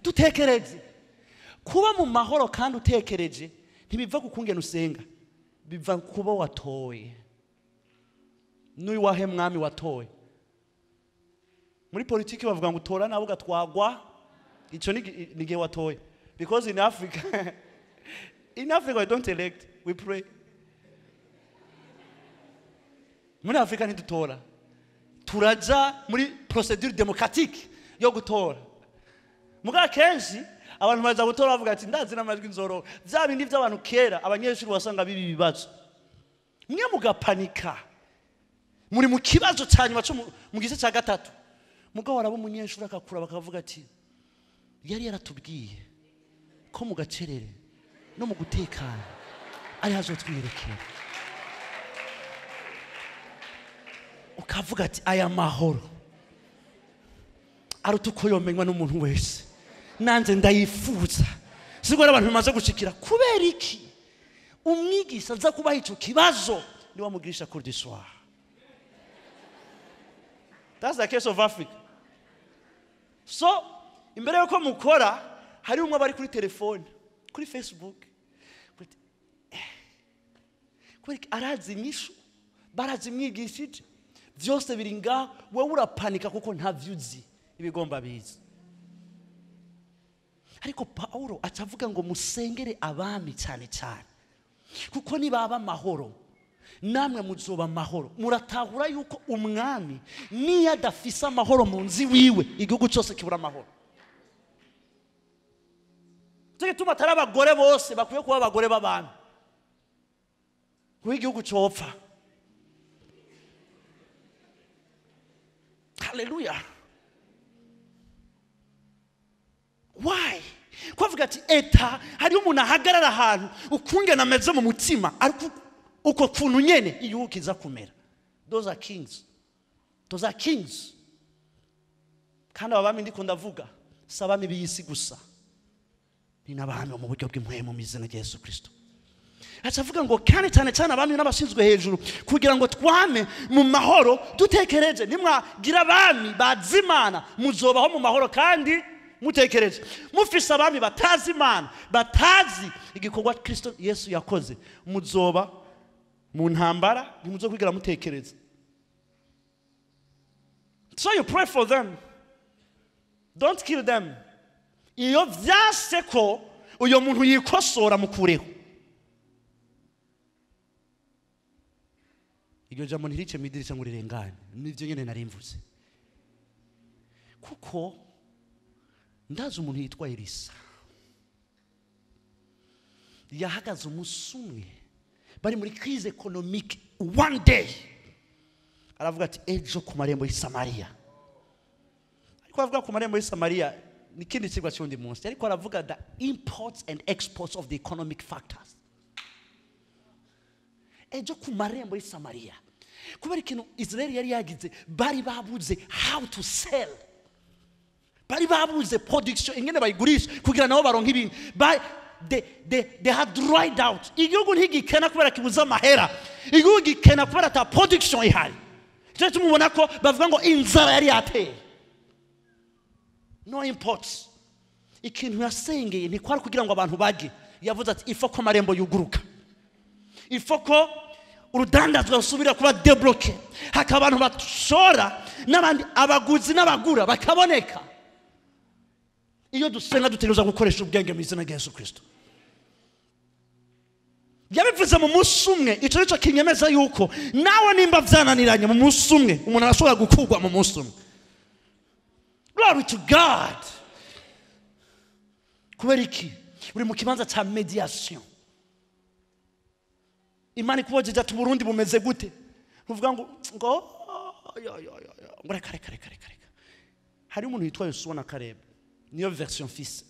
dutekereje. Kuba mu mahoro kandi utekereje ntibiva ku kungena usenga, biva kuba watoye. N'uyu wahe mwami watoye. Muri politiki bavuga ngo utora nabo gatwagwa, ico ni gihe watoye. Because in Africa in Africa we don't elect, we pray. Muri Afrika ntidutora, turaja muri procedure démocratique yo gutora. Muga kenshi abantu baza gutora bavuga ati ndazi n'amajwi nzoro. Vya bindi by'abantu kera abanyeshuri wasanga bibi bibazo, mwe mugapanika muri mu kibazo cyanyuma cyo mu gice cya 3. Muga warabo umunyeshuri akakura bakavuga ati yari yaratubwiye ko mu gacerere no mu gutekana ari hazotwiyerekera. Ukavuga ati aya mahoro aruta uko yomenywa n'umuntu wese, nanze ndayifuza. Siko abantu bamaze gushikira. Kubera iki umwigisha aza kubaha ico kibazo ni wamugirisha cours du soir? That's the case of Africa. So imbere yuko mukora hari umwe bari kuri telefone, kuri Facebook, kubera arazi inyishu, barazi imwigishije, byose biri ngaho, wewe urapanika kuko ntavyo uzi ibigomba biza. Ariko Paulo acavuga ngo musengere abami cyane cyane, kuko nibaba amahoro namwe muzoba amahoro. Muratahura yuko umwami niyo adafise amahoro mu nzi wiwe, igihugu cyose kibura amahoro. Cyo gituma atari abagore bose bakwiye kuba abagore b'abantu, kuko igihugu copfa. Hallelujah. Why? Kwavuga ati eta hari umuntu ahagarara ahantu ukungena ameze mu mutima, ariko uko kuntu nyene igihugu kiza kumera. Those are kings. Those are kings. Kandi aba bami ndiko ndavuga si abami b'iyisi gusa, ni n'abami bo mu buryo bw'impwemu mu izina rya Yesu Kristo. Aca avuga ngo kandi cyane cyane abami n'abashinzwe hejuru, kugira ngo twame mu mahoro dutekereje. Nimwagira abami bazi Imana muzobaho mu mahoro kandi mutekereje. Mufise abami batazi Imana, batazi igikorwa Kristo Yesu yakoze, muzoba mu ntambara, ntimuzokwigira mutekereza. So you pray for them. Don't kill them. Iyo vyanse ko uyo muntu yikosora mukureho. Iryo jambo ntirice mw'idirisha ngo rirengane, nivyo nyene nari mvuze. Kuko ndazi umuntu yitwa Elisa yahagaze umunsi umwe bari muri crise économique, one day aravuga ati ejo ku marembo y'i Samariya. Ariko avuga ku marembo y'i Samariya ni ikindi kigwa cy'undi munsi, ariko aravuga the imports and exports of the economic factors. Ejo ku marembo y'i Samariya, kubera ikintu Israel yari yagize, bari babuze how to sell, bari babuze production ingene bayigurisha kugira nabo baronke ibintu. They had dried out. Igihugu ntigikena kubera kibuze amahera, igihugu gikena kubera ata production ihari. Cyo tumubona ko bavuga ngo inzara yari yateye, no imports. Ikintu yasengeye ntikwari kugira ngo abantu bage, yavuze ati ifo ko amarembo yuguruka, ifo ko urudandazwa rusubira kuba debloke, hakaba abantu bashora n'abandi, abaguzi n'abagura bakaboneka. Iyo dusenga dutegerezwa gukoresha ubwenge mu izina rya Yesu Kristo. Yabivuze mu munsi umwe, ico nico kinyemeza yuko nawe nimba vyananiranye mu munsi umwe, umuntu arashobora gukurwa mu munsi umwe. Glory to God. Kubera iki? Uri mu kibanza ca mediation. Imana ikubojeje ati Burundi bumeze gute? Uvuga ngo ngo yo yo yo ngo reka reka reka reka reka. Hari umuntu yitwa Yosuwa na Caleb, niyo version fils.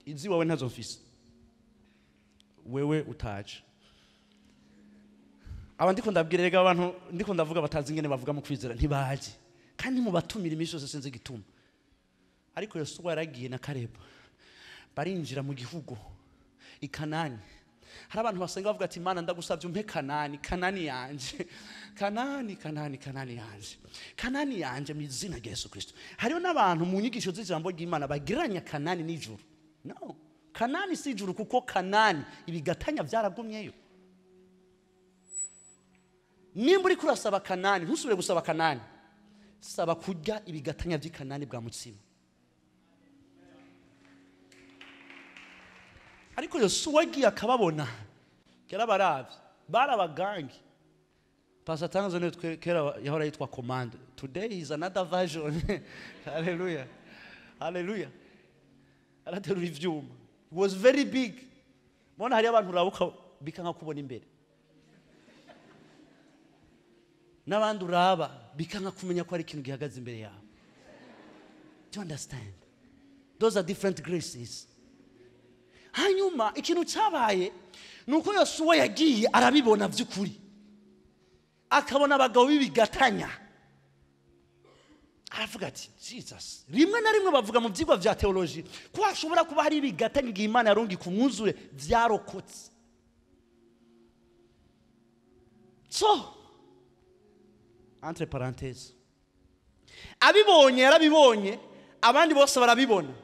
Izi wawe ntazo fils, wewe utaje. Aba ndiko ndabwira rega abantu ndiko ndavuga batazi ingene bavuga mu kwizera ntibaje, kandi mu batumira iminsi yose sinzi igituma. Ariko Yosuwa yaragiye na Caleb barinjira mu gihugu i Kanani. Hari abantu basenga bavuga ati Imana ndagusavye umpe Kanani, Kanani yanje, Kanani, Kanani, Kanani yanje, Kanani yanje mu izina rya Yesu Kristo. Hariho n'abantu mu nyigisho z'ijambo ry'Imana bagiranya Kanani n'ijuru. No, Kanani si ijuru, kuko Kanani ibigatanya vyaragumyeyo. Nimba uriko urasaba Kanani, ntusubire gusaba Kanani, saba kurya ibigatanya vy'i Kanani bwa mutsima. Ariko Yosuwa agiye akababona, yarabaravye, barabagangi. Pastor Tanzo niwe kera yahora yitwa command, today is another version. Hallelujah, hallelujah. Araterura ivyuma, it was very big. Mbona hari abantu urabuka bikanka kubona imbere, n'abandi uraba bikanka kumenya ko hari ikintu gihagaze imbere yawe. Do you understand? Those are different graces. Hanyuma ikintu cyabaye nuko Yosuwa yagiye arabibona by'ukuri, akabona abagabo b'ibigatanya, aravuga ati Jesus. Rimwe na rimwe bavuga mu byigwa vya theology ko hashobora kuba hari ibigatanya igihe Imana yarungi ku mwuzure vyarokotse. So entre parenthèses, abibonye yarabibonye, abandi bose barabibona,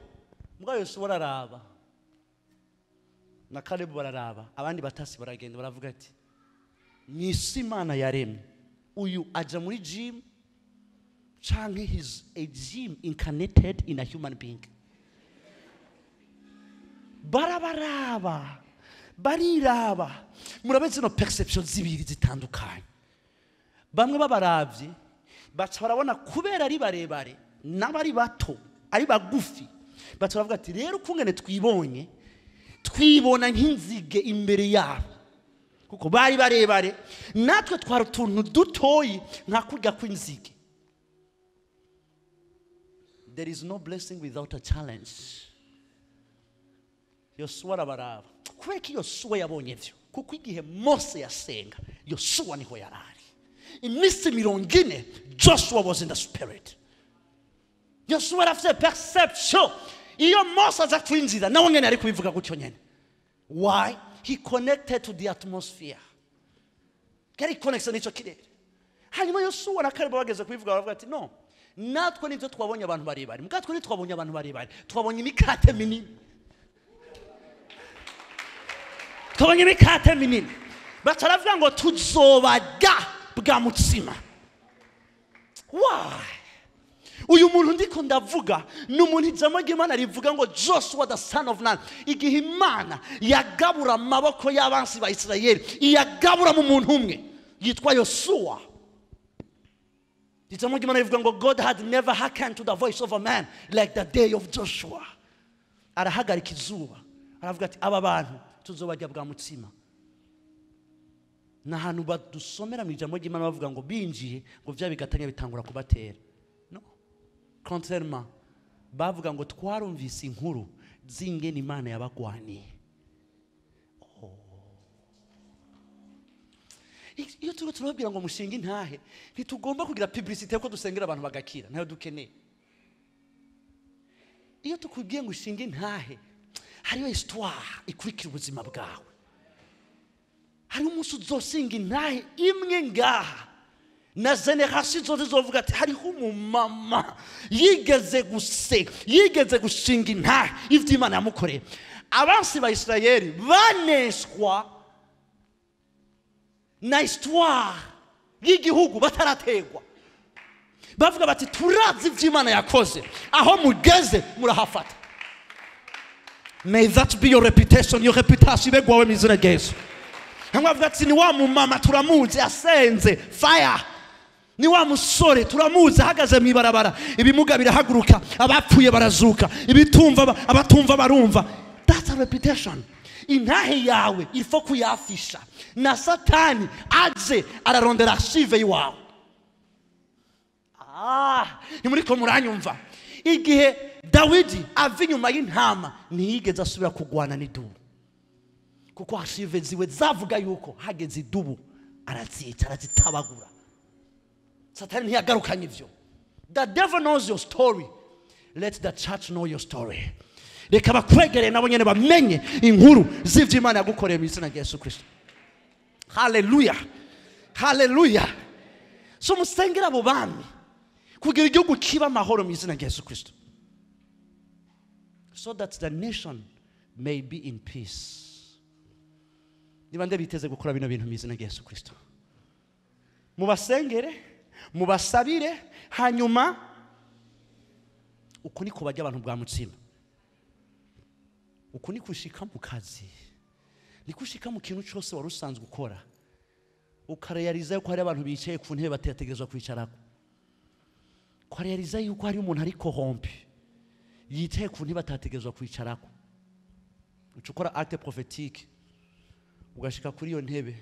mugabo Yosuwa araraba na Caleb bararaba, abandi batasi baragenda baravuga ati mwisi Imana yaremye uyu aja muri gym canke he's a gym incarnated in a human being. Barabaraba bariraba, murabe zino perception zibiri zitandukanye. Bamwe babaravye baca barabona kubera ari barebare n'abari bato ari bagufi, baca baravuga ati rero ukungene twibonye twibona nk'inzige imbere yabo, kuko bari barebare natwe twari utuntu dutoyi nka kurya kw'inzige. There is no blessing without a challenge. Yosuwa arabaraba. Kubera ko Yosuwa yabonye ivyo, kuko igihe Mose yasenga Yosuwa niho yarari. Iminsi 40 Joshua was in the spirit. Yosuwa arafite perception. Iyo Mose aza kwinjira nawe nyene ari kubivuga gutyo nyene. Why? He connected to the atmosphere. Yari connection n'ico kirere. Hanyuma Yosuwa na Kalebu bageze kubivuga baravuga ati no, natwe nivyo twabonye abantu barebare, mukatwe ntitwabonye abantu barebare, twabonye imikate minini. Twabonye imikate minini. Bataravuga ngo tuzobarya bwa mutsima. Why? Uyu muntu ndiko ndavuga ni umuntu ijambo ry'Imana rivuga ngo Joshua the son of Nun. Igihe Imana yagabura amaboko y'abansi ba Isirayeli, iyagabura mu muntu umwe yitwa Yosuwa. Ijambo ry'Imana rivuga ngo God had never hearkened to the voice of a man like the day of Joshua. Arahagarika izuba, aravuga ati aba bantu tuzobarya bwa mutsima. Ni ahantu badusomera mu ijambo ry'Imana bavuga ngo binjiye ngo vya bigatanya bitangura kubatera. Contrairement, bavuga ngo twarumvise inkuru z'ingene Imana yabagwaniye. Iyo turiko turababwira ngo mushinge intahe, ntitugomba kugira publicité ko dusengera abantu bagakira, ntayo dukeneye. Iyo tukubwiye ngo ushinge intahe, hariyo histoire ikurikira ubuzima bwawe. Hari umunsi uzosinga intahe imwe ngaha, na generation zose zovuga ati hariho umumama yigeze yigeze gushinga intahe ivyo Imana yamukoreye. Abansi ba Isirayeli baneshwa na histoire y'igihugu batarategwa. Bavuga bati turazi ivyo Imana yakoze, aho mugeze murahafata. May that be your reputation, your reputation ibe gwawe mu izina rya Yesu. Hamwe bavuga ati ni wa mumama turamuzi asenze fire, ni wa musore turamuzi ahagaze mu ibarabara, ibimuga birahaguruka, abapfuye barazuka, ibitumva abatumva barumva. That's a reputation. Intahe yawe ifo kuyafisha, na Satani aje ararondera archive iwawe. Ni muri ko muranyumva. Igihe Dawidi ava inyuma y'intama ntiyigeze asubira kugwana n'idubu, kuko archive ziwe zavuga yuko hageze idubu arazica, arazitabagura. Satani ntiyagarukanye ivyo. The devil knows your story. Let the church know your story. Reka bakwegereye nabo nyene bamenye inkuru z'ivyo Imana yagukoreye mu izina rya Yesu Kristo. Hallelujah. Hallelujah. So musengera abo bami kugira igihugu kiba amahoro mu izina rya Yesu Kristo. So that the nation may be in peace. Niba ndabiteze gukora bino bintu mu izina rya Yesu Kristo, mubasengere, mubasabire, hanyuma uko niko bajya abantu bwa mutsima. Uko niko ushika mu kazi, niko ushika mu kintu cyose wari usanzwe ukora, ukareyariza yuko hari abantu bicaye ku ntebe batategerezwa kwicarako, ukareyariza yuko hari umuntu ari corrompu yicaye ku ntebe atategerezwa kwicarako. Uca ukora acte prophétique, ugashika kuri iyo ntebe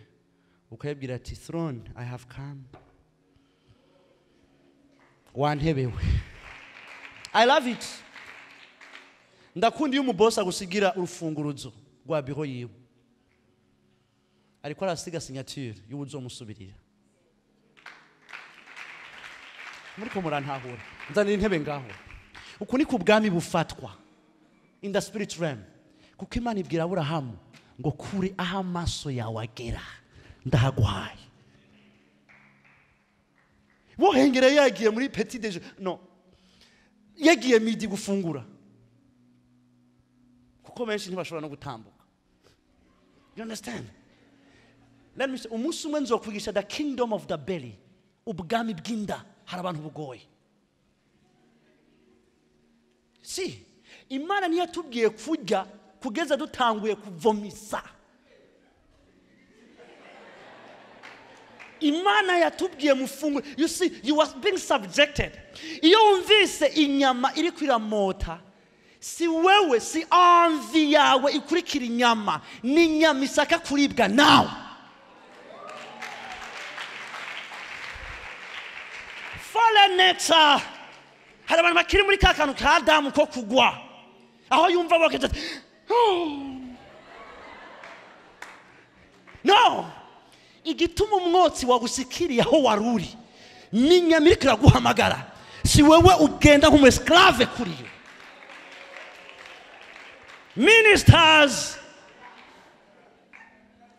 ukayibwira ati throne I have come, wantebewe. I love it. Ndakunda iyo umubosi agusigira urufunguruzo rwa biro yiwe, ariko arasiga signature y'uwuzomusubirira. Muriko murantahura, nzanira intebe ngaho. Uku niko ubwami bufatwa in the spirit realm, kuko Imana ibwira Aburahamu ngo kure aho amaso yawe agera ndahaguhaye. Wohengere yagiye muri petit déjeuner, no, yagiye midi gufungura, kuko benshi ntibashobora no gutambuka. You understand? Let me say, umunsi umwe nzokwigisha the kingdom of the belly, ubwami bw'inda. Hari abantu bugoye. Si Imana niyo yatubwiye kurya kugeza dutanguye kuvomisa. Imana yatubwiye mufungure. You see, you are being subjected. Iyo wumvise inyama iri kwiramota, si wewe, si envie yawe ikurikira inyama, ni inyama isaka kuribwa nawe. Fallen nature. Hari abantu bakiri muri ka kantu ka Adamu ko kugwa, aho yumva bokeje ati no. Igituma umwotsi wagusikiriye aho wari uri n'inyama iriko iraguhamagara, si wewe ugenda nk'umu-esclave kuri yo. Ministers,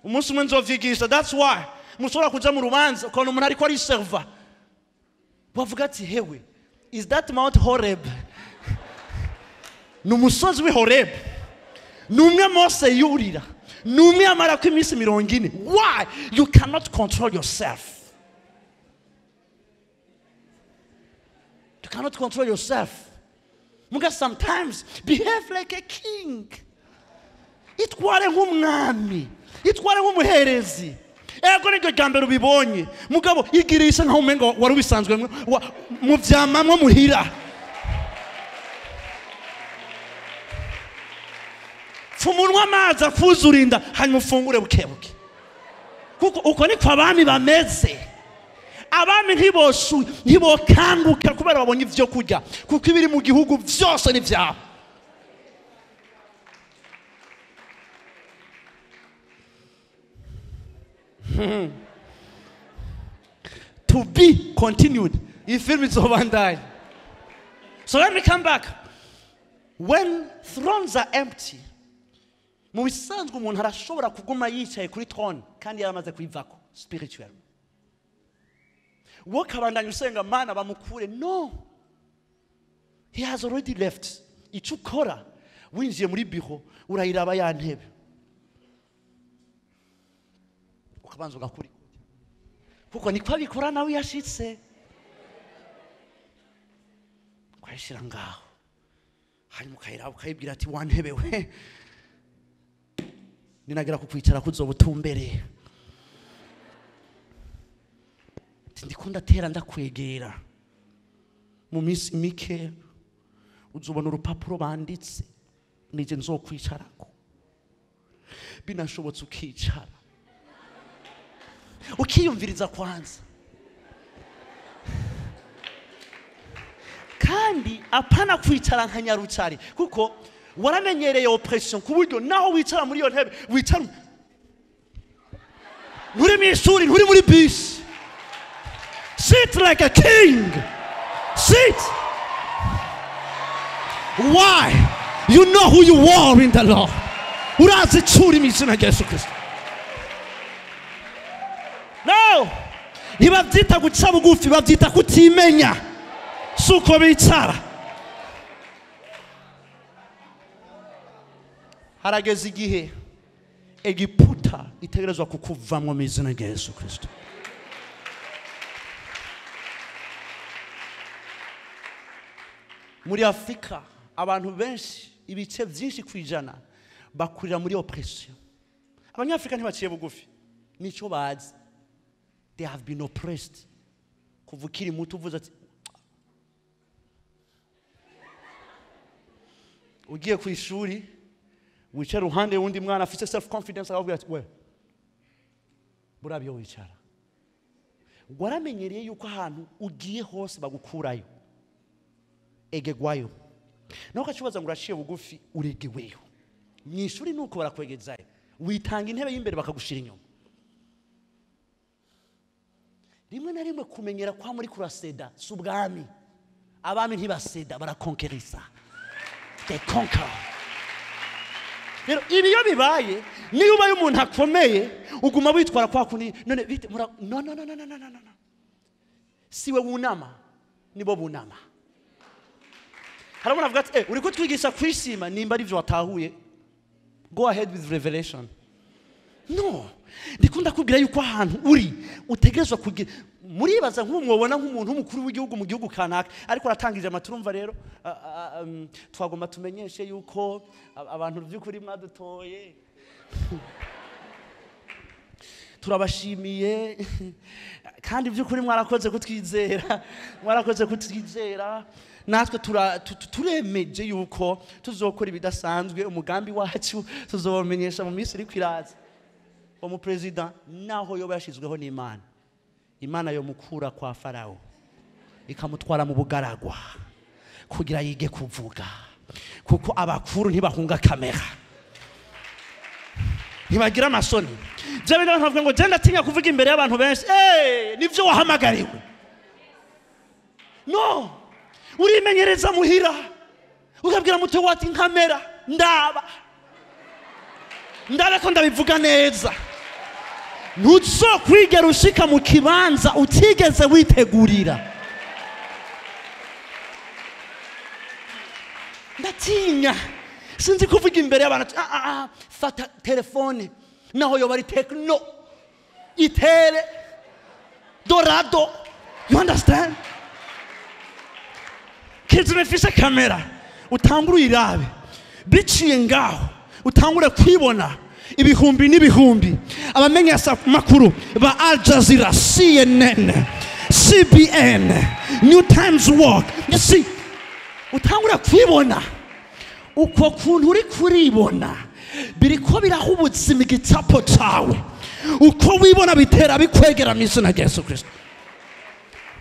umunsi umwe nzovyigisha. That's why mushobora kuja mu rubanza ukabona umuntu ariko ariserva, bavuga ati hewe, is that Mount Horeb? Ni umusozi w'i Horeb, ni umwe Mose yurira, ni umwe yamarako iminsi 40. Why? You cannot control yourself. You cannot control yourself. Muga sometimes behave like a king. Itware nk'umwami, itware nk'umuherezi. Ego niryo rya mbere ubibonye, mugabo igirisha nkaho umengo wari ubisanzwe mu vyamamwo muhira. Fumunwa amazi akuzura inda, hanyuma ufungure buke buke. Kuko uko niko abami bameze. Abami ntibokanguka kubera babonye ivyo kurya, kuko ibiri mu gihugu vyose ni vyabo. To be continued. Iyi film izobandanya. So let me come back. When thrones are empty, mu bisanzwe umuntu arashobora kuguma yicaye kuri throne kandi yaramaze kuyivako spirituel. Wowe ukabandanya usenga Mana bamukure. No, he has already left. Icyo ukora winjiye muri biro urayiraba ya ntebe, ukabanza ugakura, kuko niko abikora nawe yashitse, ukayishyira ngaho, hanyuma ukayiraba ukayibwira ati wa ntebe we, ninagera kukwicara kuzoba utumbereye, ndiko ndatera ndakwegera, mu minsi mike uzobona urupapuro banditse nije nzokwicarako. Binashobotse ukicara ukiyumviriza kwanza, kandi apana kwicara nka nyarucari, kuko waramenyereye oppression ku buryo naho wicara muri iyo ntebe wicara nturi mu ishuri, nturi muri bisi. Sit like a king. Sit. Why? You know who you are in the Lord. Urazi icuri mu izina rya Yesu Kristo. No! Ntibavyita guca bugufi, bavyita kutimenya. Si uko bicara. Harageze igihe Egiputa itegerezwa kukuvamwo mu izina rya Yesu Kristo. Muri Afrika abantu benshi ibice byinshi kwijana bakurira muri oppression. Abanyafrika ntibaciye bugufi, nico bazi. They have been oppressed. Kuva ukiri muto uvuze ati ugiye ku ishuri wicara uruhande wundi mwana afite self confidence akakubwira ati we burabyo wicara. Waramenyereye yuko ahantu ugiye hose bagukurayo, egegwayo. Naho ukakibaza ngo uraciye bugufi, uregeweyo. Mu ishuri nuko barakwegezayo, witanga intebe y'imbere bakagushira inyuma. Rimwe na rimwe kumenyera kwa muri kuraseda si ubwami. Abami ntibaseda, barakonkerisa. They conquer. Rero ibi iyo bibaye, niyo ubaye umuntu akomeye uguma witwara kwa kundi. None bite no no no no no no no. Siwe wunama, nibo bunama. Harabona avuga ati uri kutwigisha kwishima, nimba ari byo watahuye, go ahead with revelation. No, ndikunda kubwira yuko ahantu uri utegerezwa kugira. Muribaza nk'umwobona nk'umuntu w'umukuru w'igihugu mu gihugu kanaka ariko aratangije amaturumva, rero twagomba tumenyeshe yuko abantu by'ukuri mwadutoye, turabashimiye kandi by'ukuri mwarakoze kutwizera, mwarakoze kutwizera. Natwe turemeje yuko tuzokora ibidasanzwe, umugambi wacu tuzobamenyesha mu minsi iri kwiraza. Umu president naho yoba yashizweho n'Imana, Imana yo mukura kwa Farao ikamutwara mu bugaragwa kugira yige kuvuga, kuko abakuru ntibahunga kamera, ntibagira amasoni. Bya bindi abantu bavuga ngo genda atinya kuvuga imbere y'abantu benshi, nivyo wahamagariwe. No, urimenyereza muhira, ukabwira muto wati nkamera ndaba ndabe ko ndabivuga neza. Ntuzokwigera ushika mu kibanza utigeze witegurira. Ndatinya, sinzi kuvuga imbere y'abantu. Fata telefone naho yoba ari Tecno, itere dorado, you understand? Kizime fise kamera, utangure uyirabe, biciye ngaho utangure kwibona ibihumbi n'ibihumbi. Abamenyesha makuru ba Al Jazeera, CNN, CBN, New Times World, you see, utangura kwibona uko kuntu uri kuribona biriko biraha ubuzima igitsapo cawe. Uko wibona bitera bikwegera mu izina rya Yesu Kristo.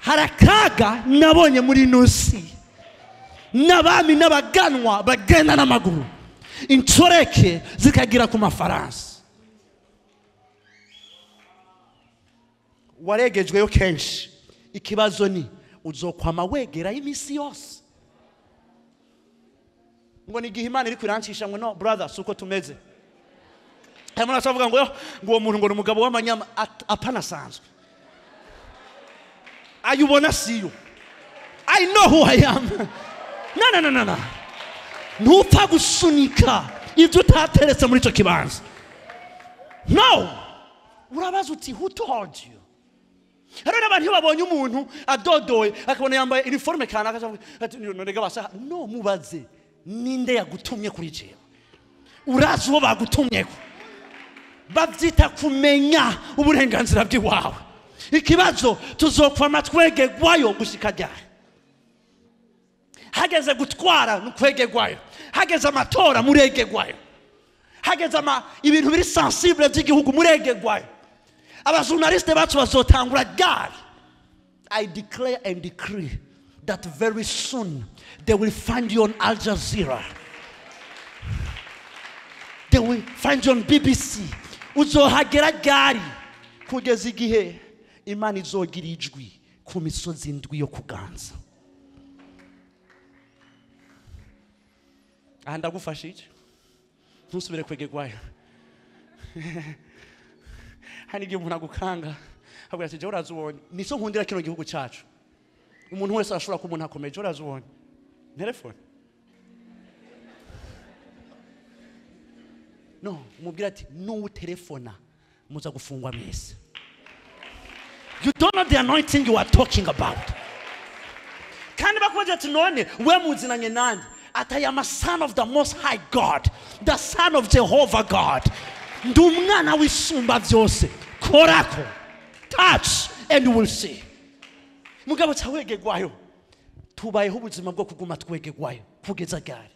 Hari akaga nabonye muri nusi, n'abami n'abaganwa bagenda n'amaguru, incoreke zikagira ku mafaransa. Waregejweyo kenshi, ikibazo ni uzokwama wegerayo iminsi yose. Ngo ni igihe Imana iri kurancisha ngo no brother, suko tumeze. Harimo n'abavuga ngo ngo uwo muntu ngo ni umugabo w'amanyama, apana asanzwe. Ayubona siyo. I know who I am. No, no, no, no, no. Ntupfa gusunika ibyo utateretse muri icyo kibanza. No, urabaza uti who told you? Hari n'abantu iyo babonye umuntu adodoye akabona yambaye uniforme kanaka, ati none basa. No, mubaze ninde yagutumye kuri jewe? Urazi uwo bagutumyeko? Bavyita kumenya uburenganzira bw'iwawe. Ikibazo tuzokwama twegegwayo gushika ryari? Hageze gutwara nukwegegwayo, hageze amatora muregegwayo, hageze ibintu biri sensible by'igihugu muregegwayo. Abajournaliste bacu bazotangura ryari? I declare and decree that very soon they will find you on Al Jazeera, they will find you on BBC. Uzohagera ryari? Kugeza igihe Imana izogira ijwi ku misozi indwi yo kuganza. Aha ndagufashije, ntusubire kwegegwayo. Hari igihe umuntu agukanga avuga ati jewe urazi ubonye, nico nkundira kino gihugu cacu. Umuntu wese arashobora kuba umuntu akomeye, jewe urazi ubonye telefone. No, umubwira ati nuwutelefona muza gufungwa mwese. You don't know the anointing you are talking about. Kandi bakubaza ati none we muzinanye nande? Ati I am a son of the Most High God, the son of Jehovah God. Ndi umwana w'isumba byose. Korako, touch and you will see. Mugabo cawegegwayo, tubayeho ubuzima bwo kuguma twegegwayo kugeza ryari?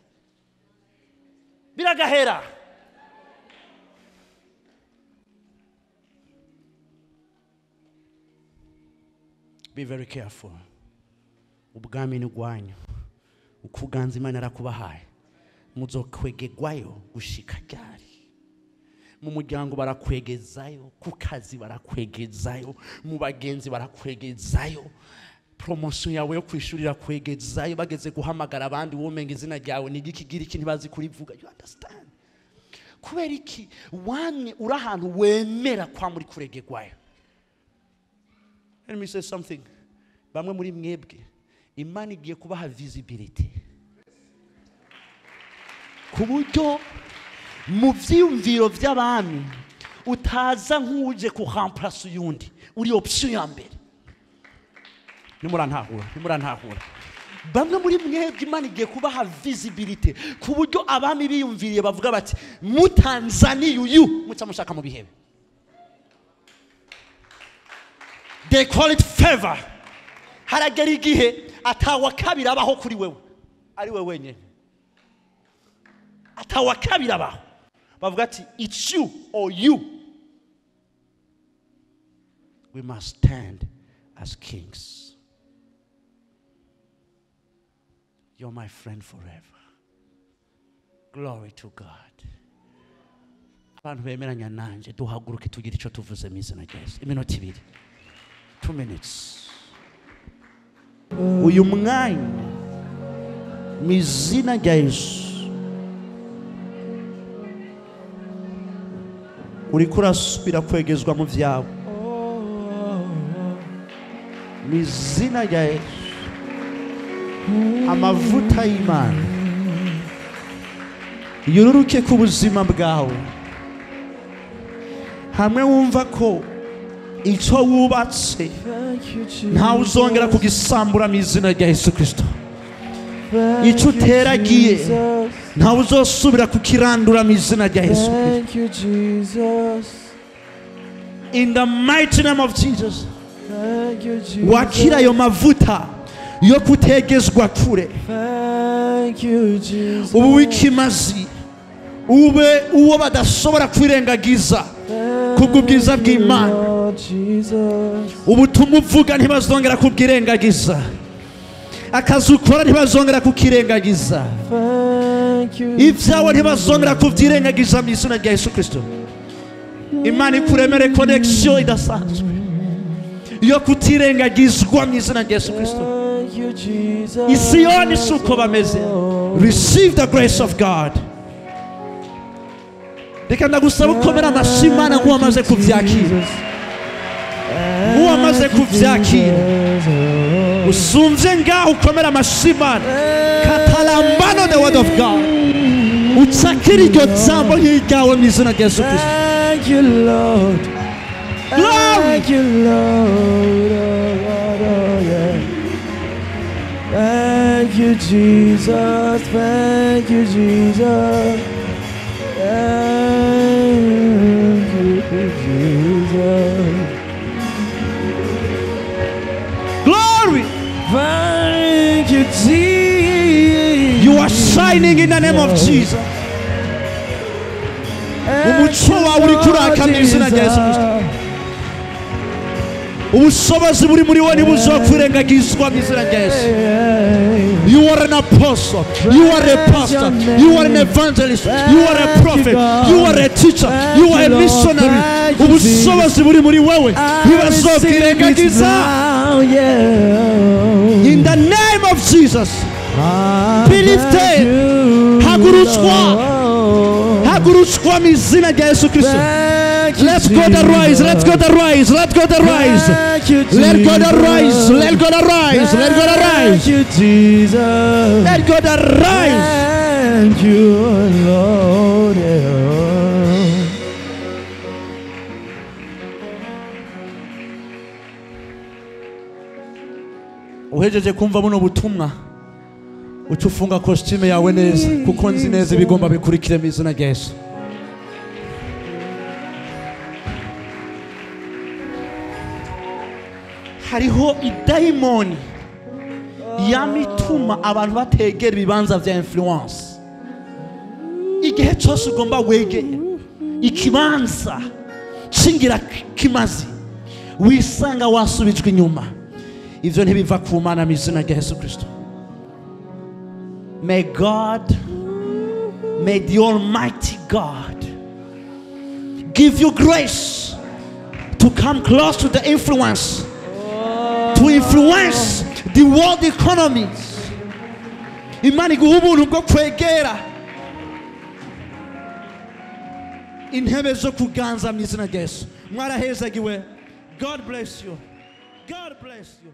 Biragahera. Be very careful. Ubwami ni bwanyu, ukuganza Imana yarakubahaye, muzokwegegwayo gushika ryari? Mu muryango barakwegezayo, ku kazi barakwegezayo, mu bagenzi barakwegezayo, promotion yawe yo kwishuri irakwegezayo, bageze guhamagara abandi womenga izina ryawe ni igiki gira iki ntibazi kurivuga. You understand? Kubera iki wamye uri ahantu wemera kwa muri kuregegwayo? Let me say something. Bamwe muri mwebwe Imana igiye kubaha visibility ku buryo mu vyiyumviro vy'abami utaza nk'uje ku remplace uyundi, uri option ya mbere. Nimurantahura, nimurantahura. Bamwe muri mwebwe Imana igiye kubaha visibility ku buryo abami biyumviriye bavuga bati mutanzaniya uyu muca mushaka mu bihebe. They call it favor. Haragera igihe atawa kabiri abaho kuri wewe, ari wewe wenyine. Atawa kabiri abaho. Bavuga ati it's you or you. We must stand as kings. You're my friend forever. Glory to God. Abantu bemeranya nanje duhaguruke tugire icyo tuvuze mu izina rya Yesu. Iminota ibiri, 2 minutes. Uyu mwanya mu izina rya Yesu uriko urasubira kwegezwa mu vyawe mu izina rya Yesu. Amavuta y'Imana yururuke ku buzima bwawe. Hamwe wumva ko icyo wubatse ntawe uzongera kugisambura mu izina rya Yesu Kristo. Icyo uteragiye ntawe uzosubira kukirandura mu izina rya Yesu Kristo. In the mighty name of Jesus, wakira ayo mavuta yo kutegezwa kure. Ubu w'ikimazi ube uwo badashobora kwirengagiza kubw'ubwiza bw'Imana. Ubutumwa uvuga ntibazongera kubwirengagiza. Akazi ukora ntibazongera kukirengagiza. Ibyawe ntibazongera kubyirengagiza mu izina rya Yesu Kristo. Imana ikuremere connection idasanzwe yo kutirengagizwa mu izina rya Yesu Kristo. Isiyoni si uko bameze. Receive the grace of God. Reka ndagusaba ukomera amashyi Imana nk'uwamaze kubyakira, nk'uwamaze kubyakira. Usumvye ngaho ukomera amashyi Imana. Katalambano the word of God. Utsakira iryo jambo nk'iryawe mu izina rya Yesu Kristo. Thank you, Lord. Thank you, Lord. Oh, yeah. Thank you, Jesus. Thank you, Jesus. Thank you, Jesus. Glory. Thank you, Jesus. You are shining in the name of Jesus. Umuco wawe uri kuraka mu izina rya Yesu Kristo. Ubushobozi buri muri wowe ntibuzokwirengagizwa mu izina rya Yesu. You are an apostle, you are a pastor, you are an evangelist, you are a prophet, you are a teacher, you are a missionary. Ubushobozi buri muri wowe ntibazokwirengagiza. In the name of Jesus, be lifted. Hagurutswa, hagurutswa mu izina rya Yesu Kristo. Let God arise, let God arise, let God arise. Let God arise, let God arise, let God arise. Thank you, Jesus. Let God arise. Thank you, Lord. Uhejeje kumva buno butumwa, uca ufunga costume yawe neza, kuko nzi neza ibigomba bikurikire mu izina rya Yesu. Hariho idayimoni yamituma abantu bategera ibibanza vya influence. Igihe cyose ugomba wegera ikibanza cingira kimazi, wisanga wasubijwe inyuma. Ivyo ntibiva ku Mana mu izina rya Yesu Kristo. May God, may the Almighty God give you grace to come close to the influence, to influence the world economies. Imana iguha ubuntu bwo kwegera intebe zo kuganza mu izina rya Yesu. Mwarahezagiwe. God bless you. God bless you.